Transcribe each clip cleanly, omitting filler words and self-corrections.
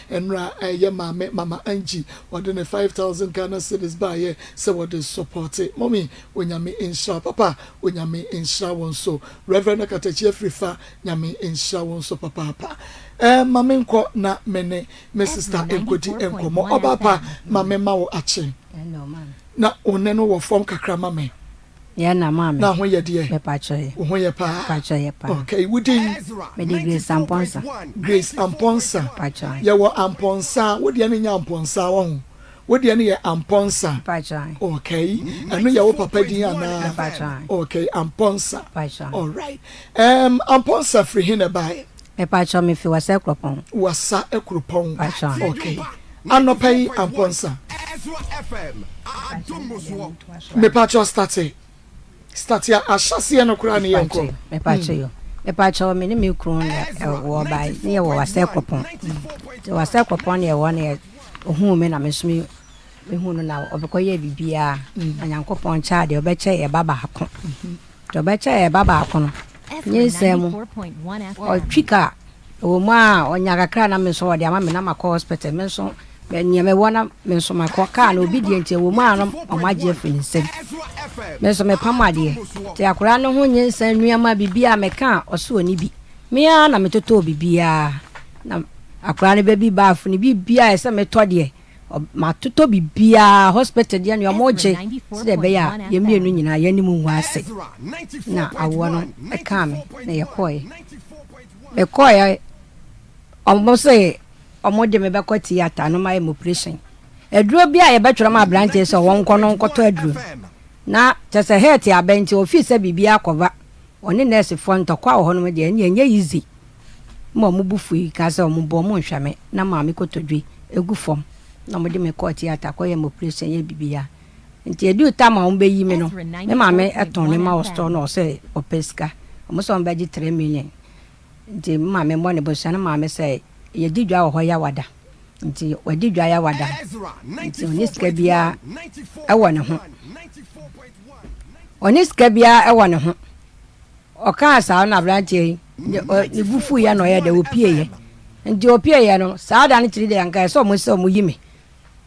Ɛnora ɛyɛ maame Mama Angie ɔde ne 5000 Ghana cedis baayɛ sɛ wɔde supporte. Mummy, Onyame nhyira wo papa. Onyame nhyira wo nso. Reverend Akatakyi Afrifa, Nyame nhyira wo nso papaapa. Ɛɛ ma me nkɔ na me ne me sister nkɔdi nkɔmmɔ. Ɔbaa pa, ma me ma wo akye. Na wo nne no wɔ fam kakra ma me. Yɛ na maame. Na ho yɛ deɛ? Mepakyɛ yɛ. Wo ho yɛ paa? Mepakyɛ yɛ paa. Okay, wo din? Mede Grace Amponsah. Grace Amponsah. Mepakyɛ. Yɛwɔ Amponsah, wo deɛ no nyɛ Amponsah, wahu. Wo deɛ no yɛ Amponsah. Mepakyɛ. Okay, ɛno yɛ wo papa din anaa? Mepakyɛ. Okay, Amponsah. Mepakyɛ. Alright. Um, Amponsah firi he na ɛbaeɛ? Mepakyɛ mefi Wasa Kuropɔn. Wasa Kuropɔn. Mepakyɛ. Okay. Anɔpa yi Amponsah. Mepakyɛ starte. Starte a ahyɛseɛ no koraa ne yɛnkɔ. Mepakyɛ yo. Mepakyɛ me ne me kunu na ɛwɔ bae ne yɛwɔ Wasa Kuropɔn. Nti Wasa Kuropɔn ne yɛwɔ ne yɛ ohuu me na me nso me mehu no na ɔbɛkɔyɛɛ biribiara. Na Nyankopɔn kyɛ adeɛ ɔbɛkyɛ yɛ ba baako. Nti ɔbɛkyɛ yɛ ba baako no, nyinsɛn mu ɔtwi kaa. Ɛwɔ mu a ɔnya kakra na me nso ɔde ama me na makɔ hospital. Me nso nea mewɔ na me nso makɔ. Kaa no obi deɛ nti ɛwɔ mu a na wɔagye afiri ne nsam. Me nso mepam adeɛ. Nti akwadaa no ho nyinsɛn nneɛma biribiara meka a ɔse ɔnni bi. Me ara na metotɔɔ biribiara. Na akwadaa no baabi baafo no biribiara ɛsɛ metɔ deɛ matotɔ biribiara hospital deɛ nea wɔgye sɛdeɛ ɛbɛyɛ a yɛn mmienu nyinaa yɛn anim ngu ase. Na awoɔ no ɛkaa me na yɛkɔeɛ. Mekɔeɛ wɔn se wɔn de me bɛkɔ theatre no mayɛ me operation. Aduro bi a yɛbɛtwerɛ ma aberanteɛ sɛ wɔnkɔ no nkɔtɔ aduro no na kyɛ sɛ heart aba nti ɔfii sɛ biribi akɔba ɔne nɛɛsefoɔ ntɔkwa wɔ hɔnom deɛ ɛnneɛ ɛnyɛ easy. Ma wɔn bo fui kaa sɛ wɔn bɔ wɔn nhwɛ me na maame kotodwe gu fam na wɔde me kɔɔ theatre kɔyɛɛ me operation yɛɛ biribiara. Nti ɛduu time a wɔbɛyi me no, me maame tɔn nneɛma wɔ store na ɔsɛ ɔpɛ sika. Wɔn sɛ wɔbɛgye 3 million. Nti me maame mmɔ ne bosea na maame sɛ yɛdi dwa wɔ hɔ Yawada. Nti wɔadi dwa Yawada. Nti ɔne sika biara ɛwɔ ne ho. Ɔne sika biara ɛwɔ ne ho. Ɔkaa saa na aberanteɛ yi ne bu fuiɛ na ɔyɛ dɛ ɔpieeɛ. Nti ɔpieeɛ no saa da no kyerɛ deɛ anka ɛsɛ ɔmo sɛ ɔmo yi me.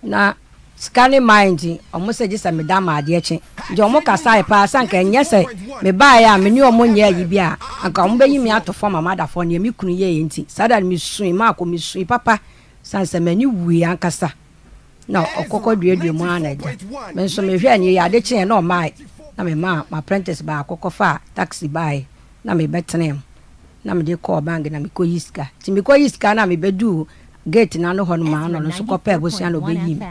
Na sika ne mmaa nti ɔmo sɛ gye sɛ meda ma adeɛ kye. Nti ɔmo kasaeɛ paa sɛ anka ɛnyɛ sɛ mebaeɛ a me ne ɔmo nyɛ ayi bi a anka ɔmo bɛyi me ato fam ama mada fam nea me kunu yɛeɛ nti. Saa da no mesui maakɔ mesui papa sane sɛ m'ani wui ankasa. Na ɔkɔkɔ duadua mu ara na agya. Me nso mehwɛɛ no yie ade kyeeɛ na ɔmmaeɛ. Na memaa m'apprentice baako kɔfaa taxi baeɛ na mebɛtenaa mu na mede kɔɔ bank na mekɔyi sika. Nti mekɔyi sika no a mebɛduu gate no ano hɔ nom ara na ɔno nso kɔpɛɛ bosea na ɔbɛyii me.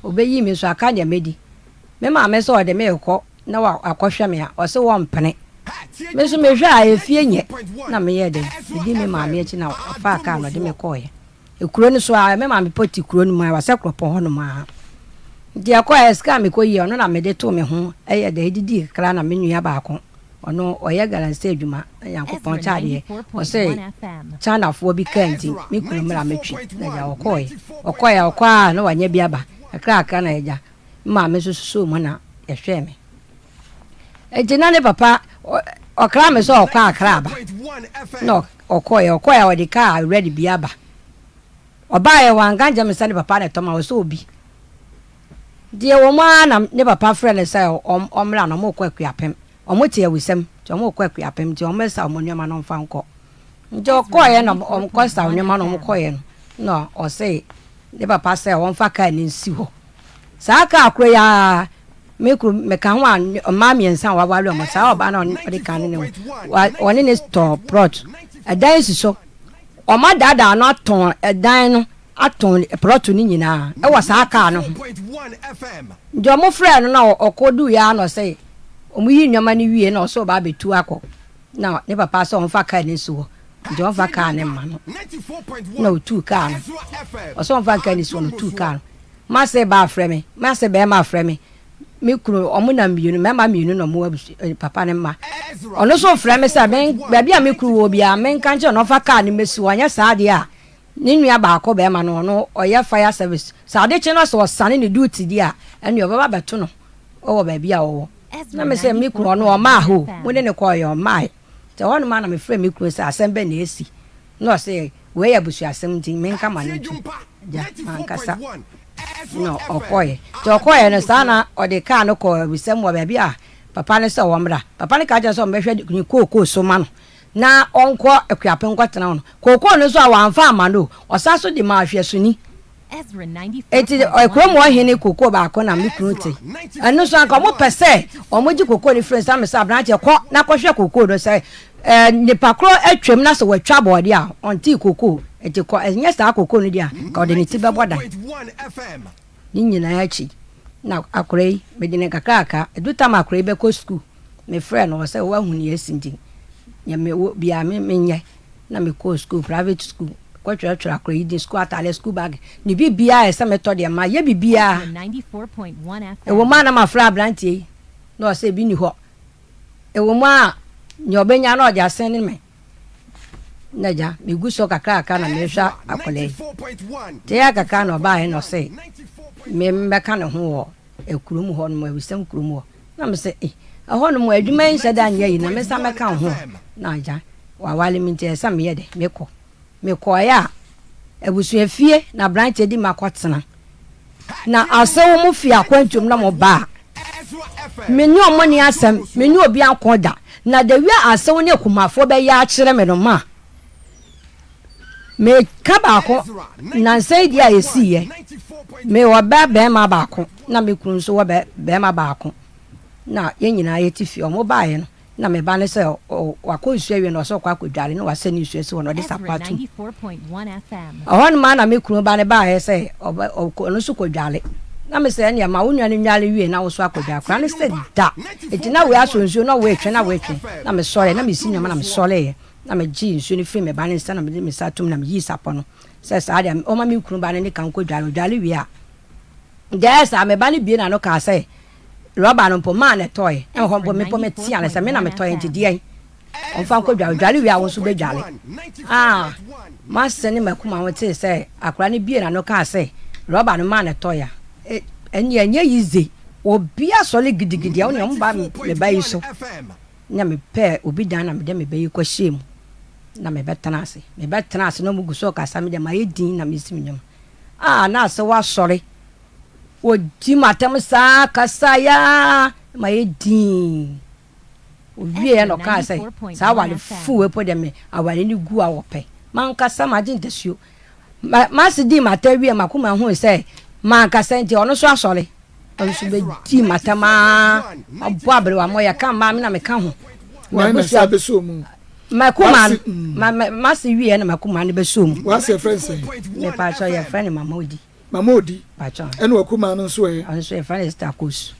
Ɔbɛyii me nso aka deɛ mɛdi. Me maame sɛ ɔde me rekɔ na wakɔhwɛ me a ɔse wɔmpene. Me nso mehwɛ a efie nyɛ na meyɛɛ dɛn medi me maame akyi na ɔfaa kaa na ɔde me kɔɔeɛ. Ekuro no so a me maame pɔ te kuro no mu a wasɛ kuropɔn hɔ nom a. Nti ɛkɔɛ sika a mekɔyie ɔno na mede too me ho ɛyɛ dɛ ɛdidii kakra na me nua baako ɔno ɔyɛ galamsey adwuma na Nyankopɔn kyɛ adeɛ ɔsɛ Chinafoɔ bi kaa nti me kunu mmra mɛtwi na agya ɔkɔɔɛ ɔkɔɔɛ ɔkɔ a na wanya bi aba kakra kakra na agya me maame nso susuu mu na yɛhwɛɛ me. Nti na ne papa ɔkra me sɛ ɔkɔ akra aba na ɔkɔɔɛ ɔkɔɔɛ a ɔde kaa ready bi aba. Ɔbaeɛ wanka nkyerɛ me sɛ ne papa na ɛtɔ ma ɔsɛ obi. Nti ɛwɔ mu ara na ne papa frɛ no sɛ ɔmmra na ɔmokɔ Akuapem. Ɔmo te Awisɛm nti ɔmokɔ Akuapem nti ɔmmɛsaw ɔmo nneɛma na ɔmfa nkɔ. Nti ɔkɔɔeɛ na ɔmkɔsaw nneɛma na ɔmokɔeɛ no na ɔse ne papa sɛ ɔmfa kaa no nsi hɔ. Saa kaa koro yi ara me kunu meka ho a mmaa mmiɛnsa a waware wɔn saa ɔbaa no a ɔde kan no ne ɔne ne tɔn plot ɛdan si so wɔn adaadaa no atɔn ɛdan no atɔn plot no nyinaa ɛwɔ saa kaa no ho nti wɔn frɛ no na ɔkɔ du ya na ɔsɛ wɔn yi nneɛma no wie na ɔsɛ ɔba abɛtu akɔ na ne papa sɛ ɔmfa kaa no nsi hɔ nti ɔmfa kaa no mma no na ɔtuu kaa no ɔsɛ ɔmfa kaa no si hɔ na ɔtuu kaa no. M'ase ba afrɛ me, m'ase bɛrima afrɛ me, me kunu, ɔmo nam mmienu, mmarima mmienu na ɔmo abusua, papa ne mma. Ɔno nso frɛ me sɛ me, baabi a me kunu wɔ biara, menka nkyerɛ no ɔmfa kaa no mmɛsi hɔ, anyɛ saa deɛ a, ne nua baako bɛrima no, ɔno ɔyɛ fire service, sɛ ade kye no sɛ ɔsane ne duty deɛ a, ɛnneɛ ɔbɛba abɛto no wɔ baabi a ɔwɔ. Na me sɛ me kunu, ɔno ɔmmaa ha o, mo ne no kɔeɛ, ɔmmaeɛ. Nti ɛhɔnom ara na mefrɛɛ me kunu sɛ asɛm bɛn na asi, na ɔse wei yɛ abusuasɛm nti menka m'ano ntom. Agya, mankasa. Na ɔkɔeɛ. Nti ɔkɔeɛ no, saa na ɔde kaa no kɔɔ abisam wɔ baabi a papa no sɛ ɔmmra. Papa no ka kyerɛɛ no sɛ ɔmmɛhwɛ ne kookoo so ma no na ɔnkɔ Akuapem nkɔtena hɔ no. Kookoo no nso a wamfa amma no o, ɔsan nso de maa hwɛsoni. Enti kurom hɔ hene kookoo baako na me kunu te. Ɛno nso anka wɔpɛ sɛ wɔgye kookoo no firi nsa me sɛ aberanteɛ kɔ na kɔhwɛ kookoo no sɛ nipa korɔ atwam na sɛ watwa bɔɔdeɛ a ɔntee kookoo. Enti kɔ ɛnyɛ saa kookoo no deɛ a nka ɔde ne ti bɛbɔ dan. Ne nyinaa akyi na akora yi mede no nkakrankakra ɛdu tam akora yi bɛkɔ sukuu mefrɛ no ɔsɛ wahu nea asi nti nea mewɔ biara me menyɛ. Na mekɔɔ sukuu, private sukuu, kɔtwerɛtwerɛ akora yi din, sukuu ataadeɛ, sukuu bag, ne biribiara a ɛsɛ metɔ deɛ mayɛ biribiara. Ɛwɔ mu a na mafrɛ aberanteɛ yi na ɔsɛ ebi nni hɔ. Ɛwɔ mu a nea ɔbɛnya na ɔde asɛne me. Na agya, megu so kakrakra na mehwɛ akwadaa yi. Nti ɛyɛ kakra na ɔbaeɛ na ɔsɛ me mmɛka ne ho wɔ kurom hɔ nom, Awisɛm kurom hɔ. Na me sɛ, eh, ɛhɔ nom adwuma yi nhyɛ da nyɛ yi na me nsa mɛka wo ho a. Na agya, wawale me nti ɛsɛ sɛ meyɛ dɛ, mekɔ. Mekɔeɛ a, abusuafie na aberanteɛ di makɔtena. Na asew mo fi akwantuom na mo ba a, me ne ɔmo nni asɛm, me ne obi anko da. Na da wi a asew ne akumafoɔ bɛyɛ akyerɛ me no ma Meka baako, nnansa yi deɛ a ɛsiiɛ, mewɔ ba barima baako na me kunu nso wɔ barima baako na yɛn nyinaa yɛte fie. Wɔn baeɛ no, na me ba no sɛ wakɔ nsuo awie na ɔsɛ ɔkɔ akɔdware na wasɛ ne nsuo asi hɔ na ɔde sapɔ atom. Ɛhɔ nom ara na me kunu ba no baeɛ sɛ ɔno nso kɔdware. Na me sɛ ɛnneɛ ma wo nua no nware wie na wo nso akɔdware. Akwadaa no sɛ da. Nti na wei asɔ nsuo na wei retwe na wei retwe. Na mesɔre na mesi nneɛma na mesɔreeɛ. Na megyee nsuo no firii me ba no nsa na mede me nsa toom na meyii sapɔ no sɛ saa deɛ ɔma me kunu ba no ne ka nkɔdware. Ɔdware wie a, deɛ ɛyɛ saa me ba no bie n'ano kaa sɛ rɔba no mpo maa na ɛtɔeɛ. Na mehɔ mpo mpo metea no sɛ me na metɔeɛ nti deɛn ɔmfa nkɔdware. Ɔdware wie a wo nso bɛdware. Ah, m'ase ne m'akuma ho tee sɛ akwadaa no bie n'ano kaa sɛ rɔba no maa na ɛtɔeɛ a, ɛnneɛ ɛnyɛ yize. Obi asɔre gidigidi a wo nea ɔmba me ba yi so. Na mepɛɛ obi dan na mede me ba yi kɔhyɛɛ mu na mebɛtena ase. Mebɛtena ase na wɔgu so rekasa, me deɛ mayɛ dinn na mesi me nneɛma. Ah, na asɛ wɔasɔre. Wɔdi m'atɛm saa kasaeɛ ara na mayɛ dinn. Ɔwieeɛ na ɔkaa sɛ, saa aware fuu wei po deɛ me aware no gu a wɔpɛ. Mankasa magye ntasuo. M'ase dii m'atɛm wieeɛ, m'akoma hui sɛ mankasa nti ɔno nso asɔre. Ɔno nso bɛdii m'atɛm ara, ɔbɔ aberewa ma ɔyɛ ka mmaa me na meka ho. Wɔn na saa bɛsɔ mu. M'akoma no, m'ase wieeɛ na m'akoma no bɛsɔ mu. W'ase yɛfrɛ no sɛn? Mepaakyɛw yɛfrɛ no Mama Odi. Mama Odi. Ɛna w'akumaa no nso ɛ? Ɔno nso yɛfrɛ no Esther Kosu.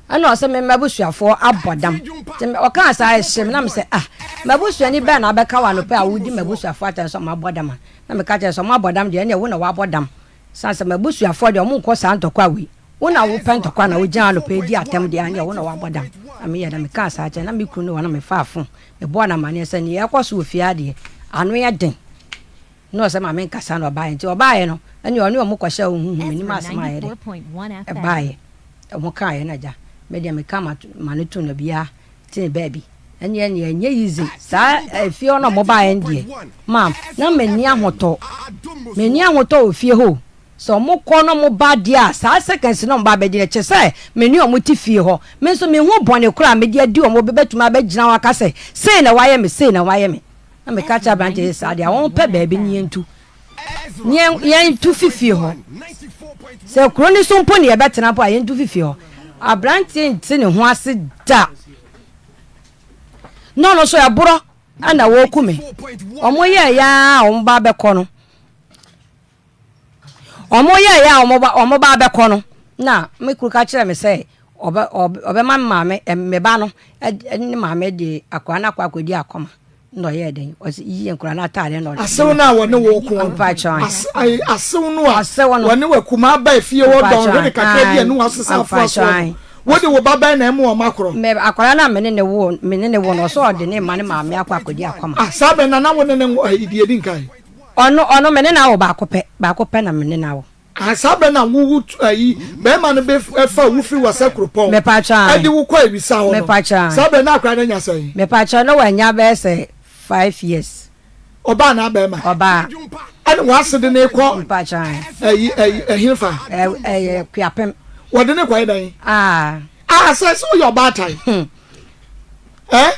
Ɛna ɔsɛ me m'abusuafoɔ abɔ dam. Nti ɔkaa saa ɛhye me na me sɛ ah m'abusuani bɛn na abɛka wɔ anɔpa a wodi m'abusuafoɔ atɛn sɛ ɔmo abɔ dam a? Na meka kyerɛ sɛ ɔmo abɔ dam deɛ ɛneɛ wo na wabɔ dam. San sɛ m'abusuafoɔ deɛ ɔmo nkɔ saa ntɔkwa wei. Wo na wopɛ ntɔkwa na wogyina anɔpa yi di atɛm deɛ ɛneɛ wo na wabɔ dam. Na meyɛ dɛ mekaa saa kyerɛ na me kunu ne hɔ na mefaa fon mebɔɔ no amaneɛ sɛ neɛ ɛkɔ so wɔ fie ha deɛ ano yɛ den. Na ɔsɛ ma menkasa na ɔbaeɛ nti ɔbaeɛ no ɛne ɔne ɔmo kɔhyɛ ɔho hu menim asɛm a ɛyɛ dɛ ɛbaeɛ ɔmo kaeɛ na agya me deɛ meka ma no to na biaa tene baabi ɛne ɛne ɛnyɛ yize saa efie hɔ na ɔmo baeɛ no deɛ ma na menni ahotɔ menni ahotɔ wɔ fie hɔ sɛ ɔmo kɔ na ɔmo ba deɛ a saa seconds na ɔmo ba abɛgye no kyɛ sɛ me ne ɔmo te fie hɔ me nso mehu bɔne koraa mede adi ɔmo bɛtumi abɛgyina hɔ aka sɛ sei na wayɛ me sei na wayɛ me Na meka kyerɛ aberanteɛ sɛ saa deɛ wɔmpɛ baabi ne yɛntu ne yɛntu fi fie hɔ sɛ kuro no so mpo ne yɛbɛtena mpo a yɛntu fi fie hɔ aberanteɛ nte ne ho ase da na ɔno nso ɛborɔ ɛna wɔku me wɔn yɛ ɛyɛ a wɔn ba bɛkɔ no Wɔyɛeɛ a wɔba wɔba abɛkɔ no, na me kunu ka kyerɛɛ me sɛ ɔbɛ ɔbɛma me maame me ba no ne maame de akwadaa no akɔ akɔdi akɔma. Na ɔyɛɛ dɛn? Ɔsi yi nkwadaa no ataadeɛ na ɔde. Asew no a wɔne wo ko no. Asew no a wɔne w'akumaa ba efie hɔ dɔnhwere kakra bi a ɛne w'asesa afoa soɔ no. Wode wo ba bɛn na ɛma wɔn akorɔ? Me akwadaa no a me ne ne wo me ne ne wo no ɔsɛ ɔde ne ma ne maame akɔ akɔdi akɔma. Ah saa bɛn na na wo ne ne nwo ɛyi deɛ edi nkan? Ɔno, ɔno, me ne no awo baako pɛ, baako pɛ na me ne no awo. Ah, saa berɛ na wo, wo, ayi, barima no bɛ fa wo firi wasa kuropɔn, Mepakyɛ ae. ɛde wo kɔ awisa hɔ no, Mepakyɛ ae. saa berɛ na akwadaa no anya sɛn? Mepakyɛ na wanya bɛyɛ sɛ five years. Ɔbaa anaa bɛrima? Ɔbaa. Ɛna w'ase de ne kɔ. Mpakyɛw. Ɛyi ɛyi ɛhefa? Ɛ ɛyɛ Kuapem. Wɔde ne kɔ yɛ dɛn? Aa. Aa sɛ sɛ woyɛ ɔbaatan. Hmm. Ɛ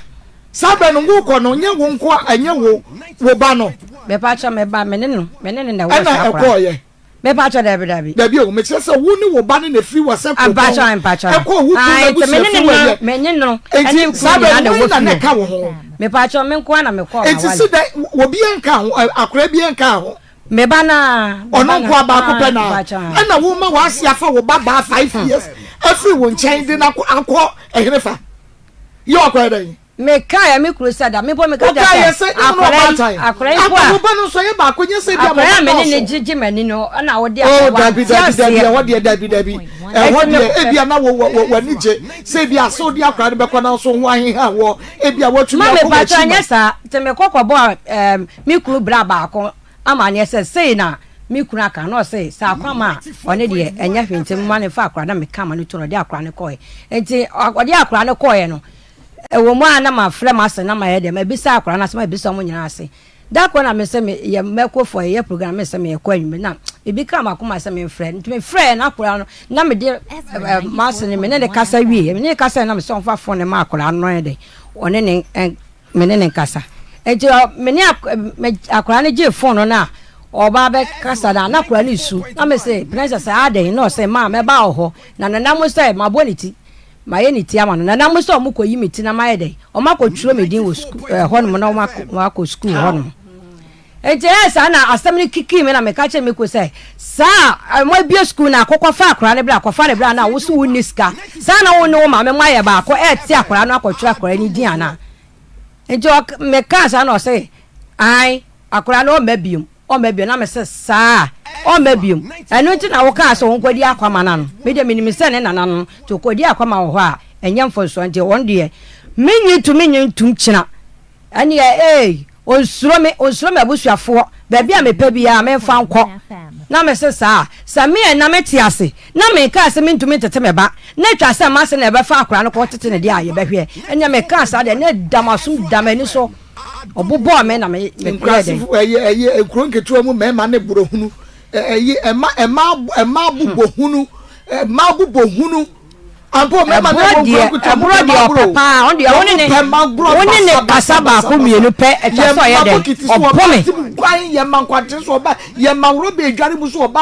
saa bɛ no wokɔ no nyɛ wo nko a ɛnyɛ wo wo ba no. Mepakyɛw me ba me ne no me ne no na ɛwɔ Ɛna saa koraa. ɛkɔɔyɛ. Mepakyɛw dabi dabi. Dabi o mekyerɛ sɛ wo ne wo ba no na efiri wɔ sɛ kuropɔn Mpakyɛw mpakyɛw. ɛkɔɔ wo kunu Ae nti me ne n'abusuafi ne wɔ no yɛ. me ne no ɛne Enti nkunu saa bɛ nyinaa no na wɔn ɛwɔ na na fie. ɛka wo ho. Mepakyɛw me nko ara na mekɔɔ Enti m'awale. si dɛ obiara nka ho ɛ akwadaa biara nka ho. Me ba no ara. Me Ɔno ba no nko ara baako ara pɛ na mpakyɛw ae. ɛna wo ma w'ase afa wo ba baa 5 years afiri wo nkyɛn de no akɔ akɔ ɛhene fa yɛ ɔkɔyɛ dɛn? Mekaeɛ me kunu sɛ da me mpo meka kyerɛ Wokaeɛ sɛ sɛ nyɛ wo ne akwadaa yi ɔbaatan. akwadaa yi mpo Apa a wo ba no nso ɛyɛ baako nyɛ sɛ ebia mo akwadaa a ba me ne ne dɔɔso. gyegye m'ani no ɛna wode Oh akwadaa dabi wante dabi dabi aseɛ. ɛhɔ deɛ dabi dabi ɛhɔ Ɛnti me deɛ ebia na wo wo w'ani gye sɛ ebia sɛ wode akwadaa no bɛkɔ nanso ho aheha woɔ ebia woatumi Ma akɔ mepakyɛ w'akyi ma. anyɛ saa nti mekɔ kɔbɔɔ ɛɛm me kunu bra baako amaneɛ sɛ sei na me kunu aka na ɔse sɛ akwama a ɔne deɛ ɛnyɛ hwee nti mma no mfa akwadaa na meka ma no tu na ɔde akwadaa no kɔɛ nti ɔde akwadaa no kɔɛ no Ɛwɔ mu a na mafrɛ m'ase na mayɛ dɛ, mabisa akwadaa no ase, mabisa wɔn nyinaa ase. Da koro na me sɛ me yɛ mɛkɔ fɔ yɛyɛ program me sɛ meyɛkɔ anwummerɛ na ebi kaa m'akoma sɛ memfrɛ nti mefrɛɛ na akwadaa no na mede m'ase no me ne ne kasa wie me ne ne kasa na me sɛ ɔmfa fon no ma akwadaa no yɛ dɛ ɔne ne me ne ne nkasa nti me ne akwadaa no gyee fon no na ɔba bɛkasa na na akwadaa no su na me se princess adɛn na ɔsɛ maa mɛba wɔ hɔ na nenam sɛ mabɔ ne ti Mayɛ ne ti ama no. Nana mo sɛ ɔmo kɔ yi me ti na mayɛ dɛn? Ɔmo akɔ twerɛ me din wɔ sukuu ɛɛ hɔnom na ɔmo akɔ ɔmo akɔ sukuu hɔnom. Nti ɛyɛ saa na asɛm no kikii me na meka kyerɛ me kunu sɛ saa a ɔmo abue sukuu no akɔ kɔfa akwadaa no bra kɔfa no bra na wo so wo nni sika saa na wo ne wo maame mo ayɛ baako ɛɛte akwadaa no akɔtwerɛ akwadaa no din anaa? Nti ɔk mekaa saa na ɔse ae akwadaa no ɔmma biom. Ɔmma bio. Na mese, Saa? Ɔmma bio. Ɛno nti na wokaa sɛ ɔnkɔdi akwamma no ano? Me deɛ, menim sɛ ne nana no nti ɔkɔdi akwamma wɔ hɔ a, ɛnyɛ mfomsoɔ. Nti ɔno deɛ, mennye ntom, mennye ntom kyena. Ɛnneɛ, ei, ɔnsuro me, ɔnsuro m'abusuafoɔ. Baabi a mepɛ biara, memfa nkɔ. Na mese, Saa? Sɛ me a na mete ase, na menkaa sɛ mentumi ntete me ba, na ɛtwa sɛ m'ase na ɛbɛfa akwadaa no kɔtete no deɛ a, yɛbɛhwɛ. Ɛnneɛ mekaa saa deɛ, na ɛda m'asom, da m'ani so. Ɔbobɔɔ me na me me yɛɛ dɛn? Nkurasefo ɛyɛ ɛyɛ nkuro nketewa mu mmarima ne borɔ hunu ɛyɛ ɛma ɛma ɛma bobɔ hunu ɛma bobɔ hunu ampo mmarima ne Ɛborɔ ɛwɔ nkuro deɛ nketewa mu ɛborɔ pɛ deɛ ma ɔpɛ borɔ paa ɔno deɛ wo ne wɔn ne pɛ ma borɔ wo ne ne basa kasa basa baako basa mmienu pɛ ɛtwa yɛ sɛ ɔyɛ ma dɛn bokiti so ɔbo ɔba me ti mu kwan yɛ ma nkwante so ɔba yɛ ma rɔba edware mu so ɔba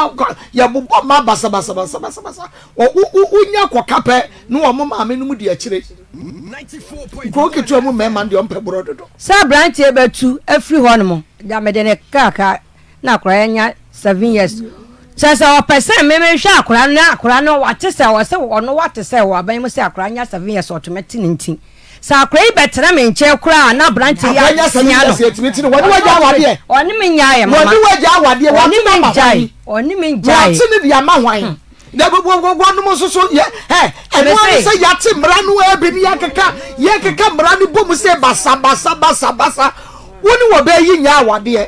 yɛ bobɔ ma basa basa basa basa basa wo wo wonya kɔka pɛ ne wɔn maame no mu di akyire. Nkurow nketewa mu mmarima no deɛ wɔmpɛ borɔ dodo. Sɛ abranteɛ bɛtu afiri hɔ nom da mede ne kakra na akwadaa anya 7 years kyerɛ sɛ ɔpɛ sɛ me mehwɛ akwadaa no na akwadaa no wate sɛ ɔsɛ ɔno wate sɛ wɔ aban mu sɛ akwadaa nya 7 years ɔtumi te ne nti sɛ akwadaa yi bɛtena me nkyɛn koraa na abranteɛ yi Akwadaa nya seven atea years no yɛtumi te no wɔne wagya awadeɛ ɔne me nyaeɛ mama wɔne wagya awadeɛ ɔne wɔate me no ama ngyae hwan ɔne me ngyae wɔate no de ama hwan na wɔnom nso so yɛ ɛ ɛno ara sɛ yɛate mmara no ara bi ne yɛkeka yɛkeka mmara no bɔ mu sɛ basa basa basa basa wo ne wɔ bɛyi nyɛ awadeɛ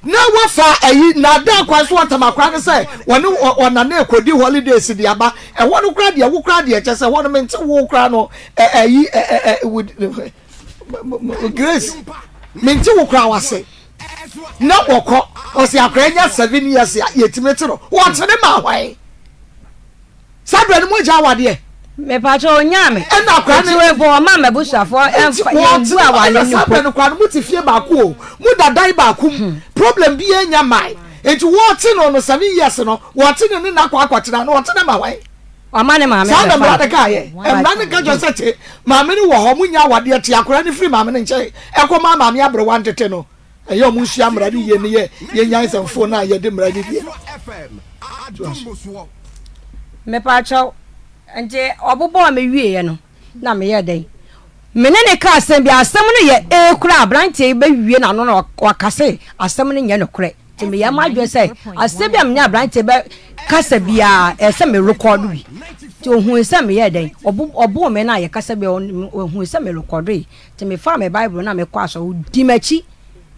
na wafa ayi na ada kwan so wɔtam akora no sɛ wɔne ɔnane kɔdi holidays de aba ɛhɔ no koraa deɛ wo koraa deɛ kyɛ sɛ ɛhɔ no mente wo koraa no ɛyi ɛ Grace mente wo koraa wase na wɔkɔ ɔsi akora nya 7 years a yɛtumi te no wɔte ne ma hwan saa berɛ no mo agya awadeɛ Mepatwa onyaa me. Ɛna akora ne Eti wɔ ɔma m'abusuafoɔ ɛnfa yɛn bu awale ɛna no saa po. berɛ no koraa no mo te fie baako o mo da dan baako mu problem bi nya mae nti wɔte no no 7 years no wɔte no ne nakɔ akɔtena no wɔte ne ma hwan Ɔma ne maame saa na mmara bɛfa. no kaa yɛ mmara no ka kyerɛ sɛ te maame no wɔ hɔ mo nya awadeɛ te akora no firi maame no nkyɛn ɛkɔ ma maame aberewa ntete no ɛyɛ ɔmo nsua mmara no yie ne yɛ yɛnya nsɛmfo no a yɛde mmara no die no. Mepatwa nti ɔbobɔɔ me wieɛ no na meyɛ dɛn me ne ne ka asɛm bi asɛm no yɛ ee koraa aberanteɛ yi bɛwie n'ano na waka se asɛm no nyɛ nokorɛ nti meyɛ m'adwene sɛ asɛm bi a me ne aberanteɛ bɛ kasa biara ɛsɛ me rekɔdo bi nti ohun sɛ meyɛ dɛn ɔboo me no a yɛkasa bi ohun sɛ me rekɔdo yi nti mefaa me Bible na mekɔ asɔre odi m'akyi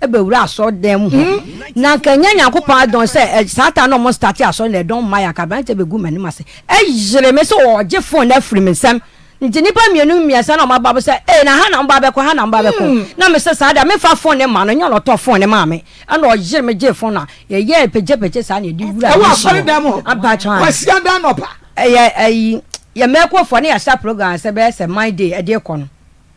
bɛwura asɔredan mu hɔ na nka ɛnyɛ Nyankopɔn adɔn sɛ saa ta na ɔmo starte asɔre na ɛdɔn mma yɛ anka aberanteɛ bɛgu m'anim ase ɛyere me sɛ ɔgye phone no afiri me nsam. Nti nnipa mmienu mmiɛnsa na wɔaba bɛ sɛ, ee na ha na moba bɛkɔ, ha na moba bɛkɔ. Na mese saa deɛ memfa phone no mma no, ɛnyɛ ɔna ɔtɔɔ phone no maa me. Ɛna ɔyere me gyee phone no a, yɛyɛɛ pagyapagya saa na yɛde wuraa Ɛwɔ mission hɔ. asɔredan mu hɔ? Ampakyɛw ae. Kwasiada anɔpa? Ɛyɛ ayi, yɛ mɛkofoɔ ne yɛasa program sɛ bɛyɛ sɛ Monday ɛde rekɔ no.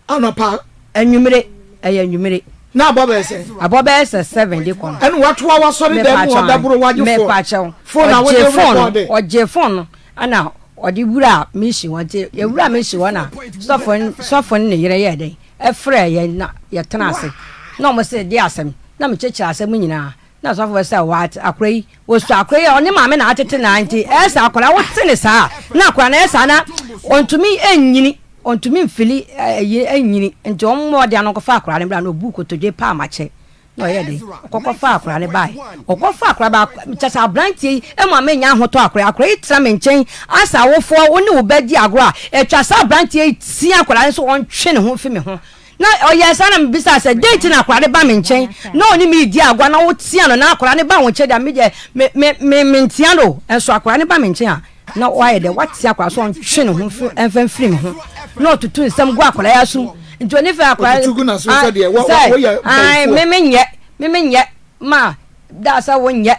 Anɔpa. Anwummere, ɛyɛ anwummere. Na abɔ bɛyɛ sɛ? Abɔ bɛyɛ sɛ 7 de kɔ no. Ɛna watoa w'asɔre dan mu hɔ bɛboro wagye phone. Mepakyɛw. Phone a wode Ɔgye phone no, rekɔɔde. ɔgye phone no ɛna ɔde wuraa mission hɔ nti yɛwuraa mission hɔ na sɔfo no sɔfo no ne yere yɛɛ dɛn ɛfrɛɛ yɛn na yɛtena ase na wɔn se de asɛm na mekyekyere asɛm nyinaa na sɔfo sɛ what akora yi wɔsu akora yi a ɔne maame na atete na nti ɛyɛ sɛ akora wote ne saa na akora no ɛyɛ saa na ɔntumi ɛnyini ɔntumi mfili ɛyi ɛnyini nti wɔn mmɔ ɔde ano kɔfa akora no bra na obu kotodwe paa makyɛ Na ɔyɛɛ dɛn? Ɔkɔ kɔfaa akwadaa no baeɛ. Ɔkɔfaa akwadaa baako, kyerɛ sɛ aberanteɛ yi ma menya ahotɔ akwadaa yi. Akwadaa yi tena me nkyɛn asɛ awofoɔ, wo ne wo ba di agorɔ a, ɛtwa sɛ aberanteɛ yi tea akwadaa no sɛ ɔntwe ne ho mfi me ho. Na ɔyɛɛ saa na mebisaa sɛ, dɛn nti na akwadaa no ba me nkyɛn na ɔne me redi agorɔ na wotea no na akwadaa no ba wo nkyɛn deɛ me deɛ me me me mentea no o. Nso akwadaa no ba me nkyɛn a, na wayɛ dɛ wate akwadaa so ɔntwe ne ho mfa mfiri me ho na ɔtoto nsɛm gu akwadaa yi asom nti ɔne fɛ akwadaa ɔtoto gu n'asom sɛ deɛ wɔ wɔyɛ bɛyifoɔ meme nyɛ meme nyɛ ma da sɛ wonyɛ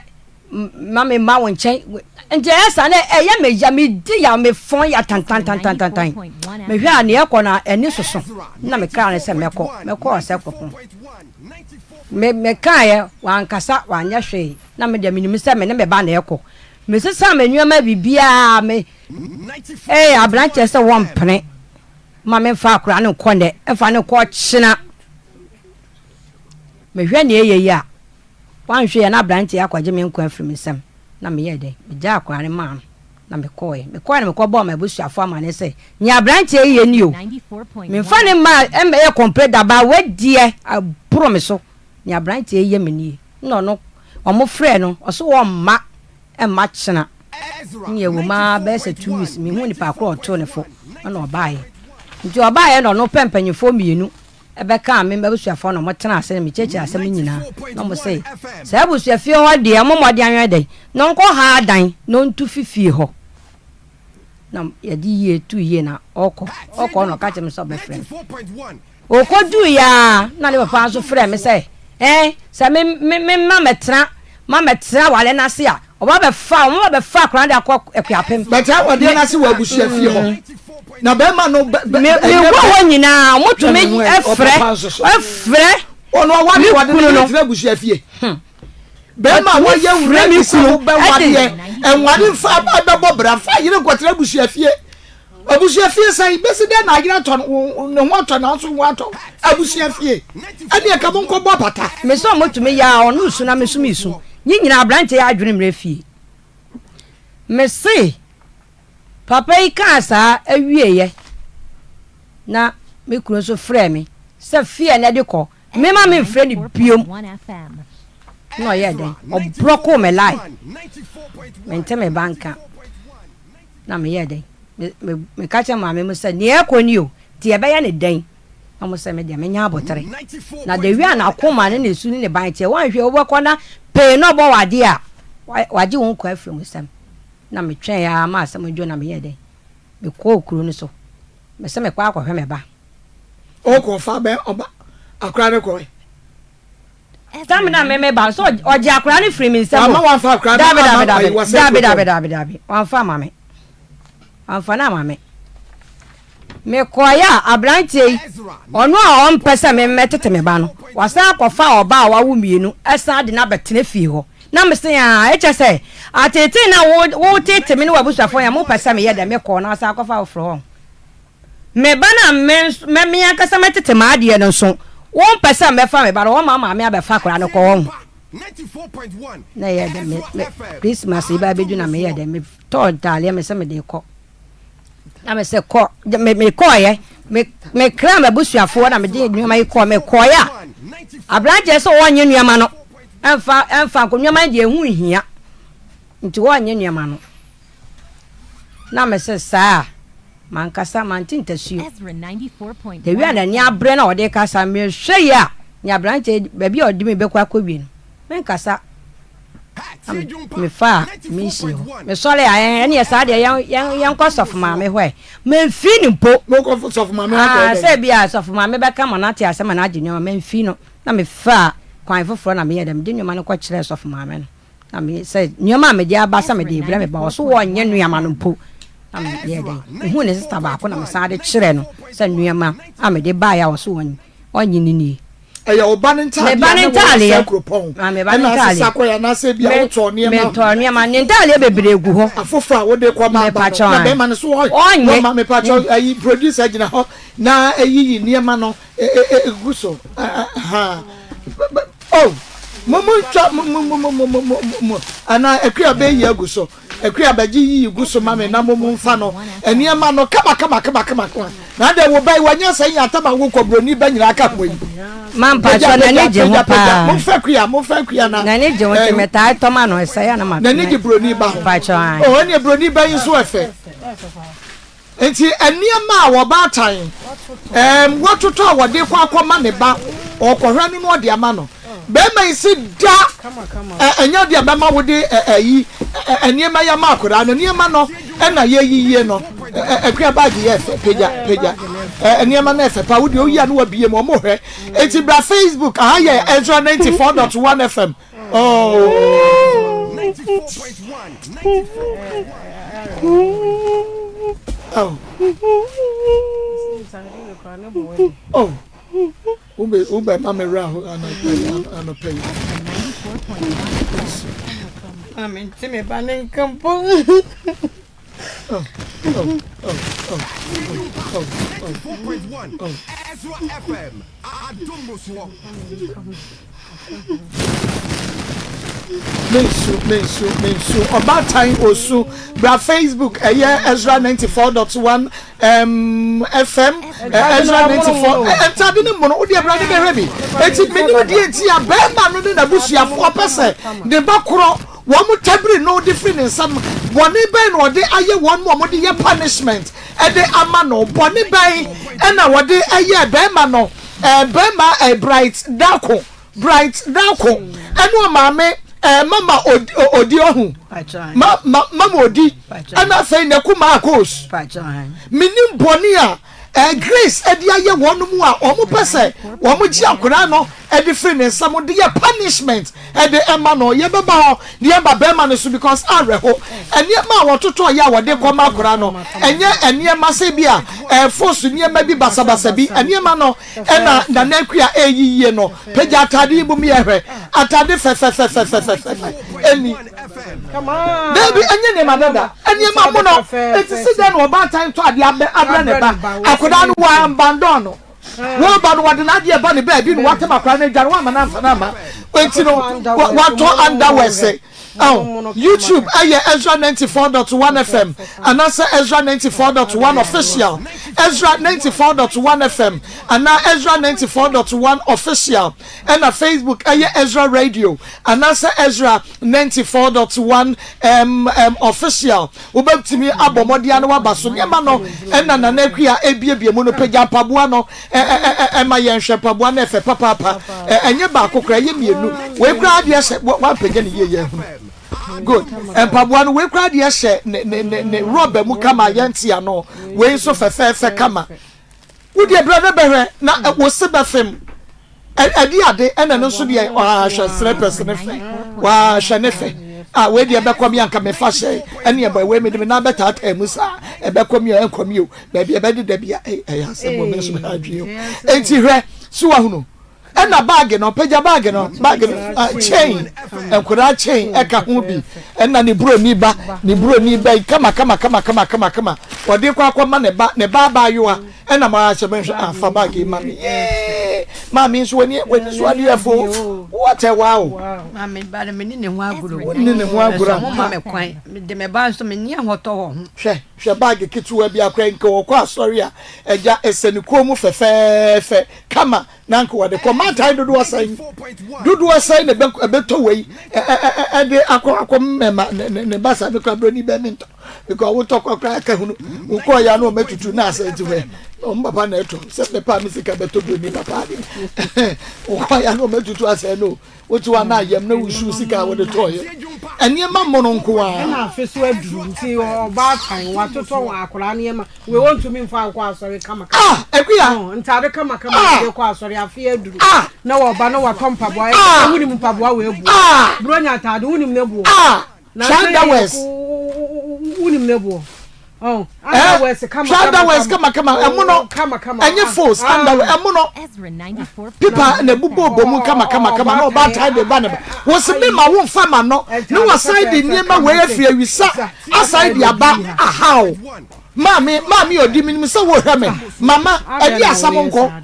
ma me ma wo nkyɛn nti ɛyɛ saa na ɛyɛ me ya me di ya me fɔn ya tantantantantan mehwɛ a neɛ ɛkɔ na ɛni soso na me kra ne sɛ mɛkɔ mɛkɔ ɔsɛ kɔpɔn me mekaeɛ wankasa wanyɛ hwee na me deɛ menim sɛ me ne me ba na ɛkɔ Mesesaa me nneɛma biribiara me ee aberanteɛ sɛ wɔmpene ma memfa akwadaa no nkɔ nnɛ mfa no nkɔ ɔkyena. Mehwɛ nea ɛyɛ yi a, wanhwɛ yɛ na aberanteɛ akɔgye me nkwa afiri me nsam na meyɛɛ dɛn? Megyaa akwadaa no maa no na mekɔɔɛ. Mekɔɔɛ na mekɔbɔɔ m'abusuafoɔ amanneɛ sɛ nea aberanteɛ yi yɛ ni o. Memfa no mma ɛmmɛyɛ kɔmplɛ da baa wadiɛ aboro me so. Nea aberanteɛ yi yɛ me nie. Nna ɔno wɔfrɛɛ no ɔse ɔmma mma kyena. Nna ɛwɔ mu ara bɛyɛ sɛ 2 weeks menhuu nipa korɔ a ɔtoo ne fo ɛna ɔbaeɛ. Nti ɔbaeɛ na ɔno pɛ mpanyinfoɔ mmienu ɛbɛkaa me m'abusuafoɔ na wɔtenaa ase na mekyerɛkyerɛ asɛm no nyinaa na wɔse saa abusuafie hɔ deɛ ɔmmɔ mmɔden anyɛ dɛn na ɔnkɔ ha adan na ɔntu fi fie hɔ. Na yɛde yie tuu yie na ɔkɔ ɔkɔ na ɔka kyerɛ me sɛ ɔbɛfrɛ me. Okoduui ara na ne papa nso frɛɛ me sɛ, Ɛɛ, sɛ me me me ma mɛtena ma mɛtena aware no ase a, ɔba bɛfa wɔn ba bɛfa akwadaa no de akɔ Akuapem. Bɛtena awadeɛ no ase wɔ abusua fie hɔ. Na bɛrima no bɛ bɛ Me me ɛnyɛ wɔ bɛ hɔ nyinaa hwɛ wɔtumi ne ho ɛ frɛ ɔpapa nso so. frɛ Ɔno ɔware me wɔde ne kunu yere no. tena abusua fie. Bɛrima a Wɔtumi wɔyɛ frɛ wura me bi sɛ kunu wobɛwadeɛ de nware mfa bɛbɔ bra fa yere nkɔtena abusua fie. Abusua fie sɛn? Bɛsi dɛn na ayere atɔ no ne ho atɔ nanso ho atɔ abusua fie? Ɛne ɛka mo nkɔbɔ apata. Me sɛ ɔmo tumi yɛ a ɔno su na me nso me su. Ne nyinaa aberanteɛ yi adwene mmerɛ fie. Me se papa yi kaa saa awieɛ na me kunu nso frɛɛ me sɛ fie na ɛde kɔ me ma me mfrɛ no biom na ɔyɛɛ dɛn ɔbrɔkoo me line mente me ba nka. Na meyɛɛ dɛn? Me, me, meka kyerɛɛ maame mo sɛ, nea ɛrekɔ ni o, nti yɛbɛyɛ no dɛn? Na wɔn sɛ, me deɛ, menya abotere. Na the way a n'akoma ne ne su ne ne ban teɛ, woanhwɛ wobɛkɔ na pee na ɔbɔ wo adeɛ a, wagye wo nkwa afiri wo nsam. Na metwɛn ara ma asɛm dwo na meyɛɛ dɛn? Mekɔɔ kuro no so. Mese mekɔ akɔhwɛ me ba. Ɔkɔ fa bɛn ɔba akora no kɔe. Tam na me me ba so ɔgye akwadaa no firi me nsam o. Wama wamfa akwadaa no Dabi ama dabi dabi ayi wasɛ dabi dabi kuropɔn. dabi dabi wamfa ama me wamfa no ama me. Mekɔeɛ a aberanteɛ yi ɔno a ɔmpɛ sɛ me mɛtete me ba no wasan akɔfa ɔbaa a wawo mmienu ɛsan de no abɛtena fie hɔ na mese aa ɛkyɛ sɛ atetee na wo wotete me ne w'abusuafoɔ yɛ mopɛ sɛ meyɛ dɛ mekɔɔ na asan akɔfa foforɔ hɔ. Me ba no a me nso, me, me ankasa mɛtete m'adeɛ no nso, wompɛ sɛ mɛfa me ba no, wɔma maame abɛfa akwadaa no kɔ wɔn. Na ɛyɛ dɛ, me, me, Christmas yi ba abɛdu na meyɛ dɛ, metɔɔ ntaaleɛ me sɛ mede kɔ. Na me sɛ kɔ, me, mekɔɔyɛ, me, mekraa m'abusuafoɔ na mede nneɛma yi kɔɔ, mekɔɔyɛ a, aberanteɛ sɛ wɔnyɛ nneɛma no, ɛmfa, ɛmfa nkɔ, nneɛma no deɛ ɛho nhia, nti wɔnyɛ nneɛma no. Na mese, Saa a, mankasa mante ntasuo. Dawid a n'ani abere na ɔde rekasa, mehwɛ yi a, nea aberanteɛ yi, baabi a ɔde me bɛkɔ akɔwie no, menkasa. Na mefaa mission hɔ. Mesɔre a ɛn ɛneɛ saa deɛ yɛn yɛn yɛnkɔ sɔfo maame hɔ ɛ. Memfii no mpo. Mokɔ sɔfo maame hɔ akɔyɛ Ah dɛn? sɛ bi a sɔfo maame bɛka ma no ate asɛm ma no agye nneɛma memfii no. Na mefaa kwan foforɔ na meyɛɛ dɛ mede nneɛma no kɔkyerɛɛ sɔfo maame no. Na me sɛ nneɛma a mede aba sɛ mede rebrɛ me ba ɔso wɔnyɛ nneɛma no mpo. Na meyɛɛ dɛn mehuu ne sista baako na mesan de kyerɛɛ no sɛ nneɛma a mede baeɛ a ɔso wɔnyɛ no nie. Ɛyɛ wo ba no Me ntaadeɛ ba a no na wɔwɔ sɛ ntaadeɛ. kuropɔn Ah, me ba no ɛna asesa ntaadeɛ. kɔɛ anaasɛ ebi a Me wotɔɔ nneɛma metɔɔ nneɛma ne ntaadeɛ bebree gu hɔ. afoforɔ a wode kɔma aba no Mepakyɛw na ae. bɛrima no so ɔy Ɔnyɛ. wɔma mepakyɛw ayi producer gyina hɔ na ayiyi nneɛma no gu so ha oh mo mo ntwa mo mo mo mo mo mo mo anaa akua bɛyi agu so. Akua bɛgye yiyi gu so ma me na mo momfa no nneɛma no kama kama kama kama kama na adɛn wo ba yi wanya sɛ yɛ atam a wokɔ buroni ba nyinaa ka ho yi. Ma Pagya mpakyɛ n'ani pagya gye ho pagya pagya paa. momfa akua momfa akua na N'ani gye ho nti eh, metaa tɔ ma no ɛsɛe a na ma n'ani gye buroni ba ho. Mpakyɛ ae. Oh ɛneɛ buroni ba yi nso ɛfɛ. Enti nneɛma a ɔbaatan ɛɛm watotɔ a wɔde kɔ akɔma ne ba, ɔrekɔhwɛ no na ɔde ama no. Barima yi se da ɛ ɛnyɛ deɛ bɛma wode ɛ ɛyi ɛ nneɛma yi ama akwadaa no. Nneɛma no ɛna yɛyiyie no. Ɛ ɛ akua baage yɛ fɛ pagya pagya ɛ nneɛma no ɛfɛ paa. Wodeɛ woyi a na wabie mu wɔn hwɛ. Enti bra Facebook aha yɛ Ezra 94.1 FM. Oh. Oh. Oh. Wobɛ wobɛ ma me wura ho anɔpɛ yi. Maame nti me ba ne nka mpo. Oh, oh, oh, oh, oh, oh, oh. Mensu, mensu, mensu. Ɔbaatan osu. Bra Facebook ɛyɛ Ezra 94.1 um, FM eh, Ezra 94 eh, ntade ne mmono wodeɛ bra ne bɛhwɛ bi. Eti menim deɛ nti a bɛrima no ne n'abusuafoɔ pɛ sɛ ne ba korɔ wɔn tabiri no de firi ne nsam. Bɔne bɛn na ɔde ayɛ wɔn mu a wɔde yɛ punishment de ama no? Bɔne bɛn na wɔde yɛɛ bɛrima no? Eh, bɛrima eh, Bright Darko, Bright Darko, ɛne ɔmaame eh, Mama Odi ɔho, ma, ma, Mama Odi, ɛna afei Naku Marcos. Menim bɔne a eh, Grace de ayɛ wɔn mu a wɔn pɛ sɛ wɔn gye akwadaa no de firi ne nsam de yɛ punishment de ma no. Yɛbɛba hɔ na yɛba bɛrima no so because awerɛho. Nneɛma a wɔtotɔ yɛ a wɔde kɔma akwadaa no, ɛnyɛ nneɛma sɛ bi a ɛfo so nneɛma bi basabasa bi. Nneɛma no ɛna Nana Akua ɛreyi yie no. Pagya atade yi mu yɛhwɛ. Atade fɛfɛfɛfɛfɛfɛ ɛni. Daabi, ɛnyɛ nneɛma dada. Nneɛma mono. Eti si dɛn na ɔbaatan tɔ adeɛ abrɛ ne ba. Akwadaa no wɔabandon no. Wo ba no wɔde n'adeɛ ba ne baabi na watam akwadaa no adware wamma no amfa no amma nti no watɔ underwears oh, YouTube ɛyɛ Ezra 94.1 FM anaasɛ Ezra 94.1 official Ezra 94.1 FM anaa Ezra 94.1 official ɛna Facebook ɛyɛ Ezra Radio anaasɛ Ezra 94.1 um, um, official Wobɛtumi abɔ mmɔden ara na woaba so. Nneɛma no na Nana Akua rebuebue mu no. Pagya mpaboa no ma yɛnhwɛ. Mpaboa no yɛ fɛ papaapa. Ɛnyɛ baako koraa, ɛyɛ mmienu. Wei koraa deɛ hyɛ, woampagya no yie yɛahunu. Good. Mpaboa no, wei koraa deɛ hyɛ ne, ne, ne, ne rɔba mu kama a yɛnte ano. Wei nso fɛfɛɛfɛ kama. Wo deɛ brɛ no bɛhwɛ na wo se bɛfem. Ɛde ade ɛna no nso deɛ ɔhwɛ slippers ne fɛ. Wahwɛ ne fɛ. A wei deɛ ɛbɛkɔ mi anka mefa hyɛ ɛne ɛbɔ wei mede me nan bɛtaataa mu saa ɛbɛkɔ mi o ɛnkɔ mi o baabi ɛbɛdeda bi a ɛyɛ asɛm wɔ me nso mehɛ adwene o. Enti hwɛ so wahunu. Ɛna baage no pagya baage no baage no ah, chain nkwadaa chain ɛka ho bi ɛna ne buroni ba ne buroni ba yi kama kama kama kama kama kama wɔde kɔ akɔma ne ba ne ba abaayewa ɛna mo ahyɛ mo nhwɛ afa baage yi ma me yee maame nso wani wani so adeɛ fo what a wow. Maame ba no me ne ne ho agorɔ ne ne ho agorɔ mo ma me kwan de me ba nso me ni ahotɔ wɔ ho. Hwɛ hwɛ baage ketewa bi akora nka wɔkɔ asɔre a ɛgya ɛsɛ ne kɔn mu fɛfɛɛfɛ kama. Na anka wɔde kɔ mantan dodoɔ sɛn dodoɔ sɛn na ɛbɛtɔ wei ɛde akɔ akɔ mmɛma ne ne ba saa mekura buroni bɛn mentɔ Because wotɔ kɔ koraa ka hunu. Wokɔɔ ya na ɔmɛtutu na asɛ nti hwɛ. Ɔmo papa na ɛtɔ. Sɛ mepɛ a me sika bɛtɔ broni papa adeɛ. Wokɔɔ ya na ɔmɛtutu asɛ no. Wote hɔ a na ayam na wusu sika a wode tɔɔyɛ. Nneɛma mono nko ara. Ɛna afe so aduru nti ɔbaatan watotɔ wɔn akwadaa nneɛma wei wɔntumi nfa nkɔ asɔre kama kama. Ah Akuya. Oh, ntaade kama kama Ah. wɔde kɔ asɔre afe aduru. Ah. Na wɔba na watɔ mpaboa Ah. ɛsɛ wunim mpaboa wɔ ebuo. Ah. Buronya ataade wunim ne boɔ. Ah. Na Try sɛ west. Wunim ne boɔ. Oh, Eh, underwears kama try underwears kama kama ɛmu no kama kama. ɛnyɛ false underwear ɛmu no pipa na ebubu bɔ mu kama kama kama na ɔbaatan de ba ne ba wɔsi mi ma wo nfa ma no ne wɔsan de nneɛma wei afiri awisa asan de aba ahaw maame maame odi mi nim sɛ wɔhwɛ me mama ɛdi asam nkɔ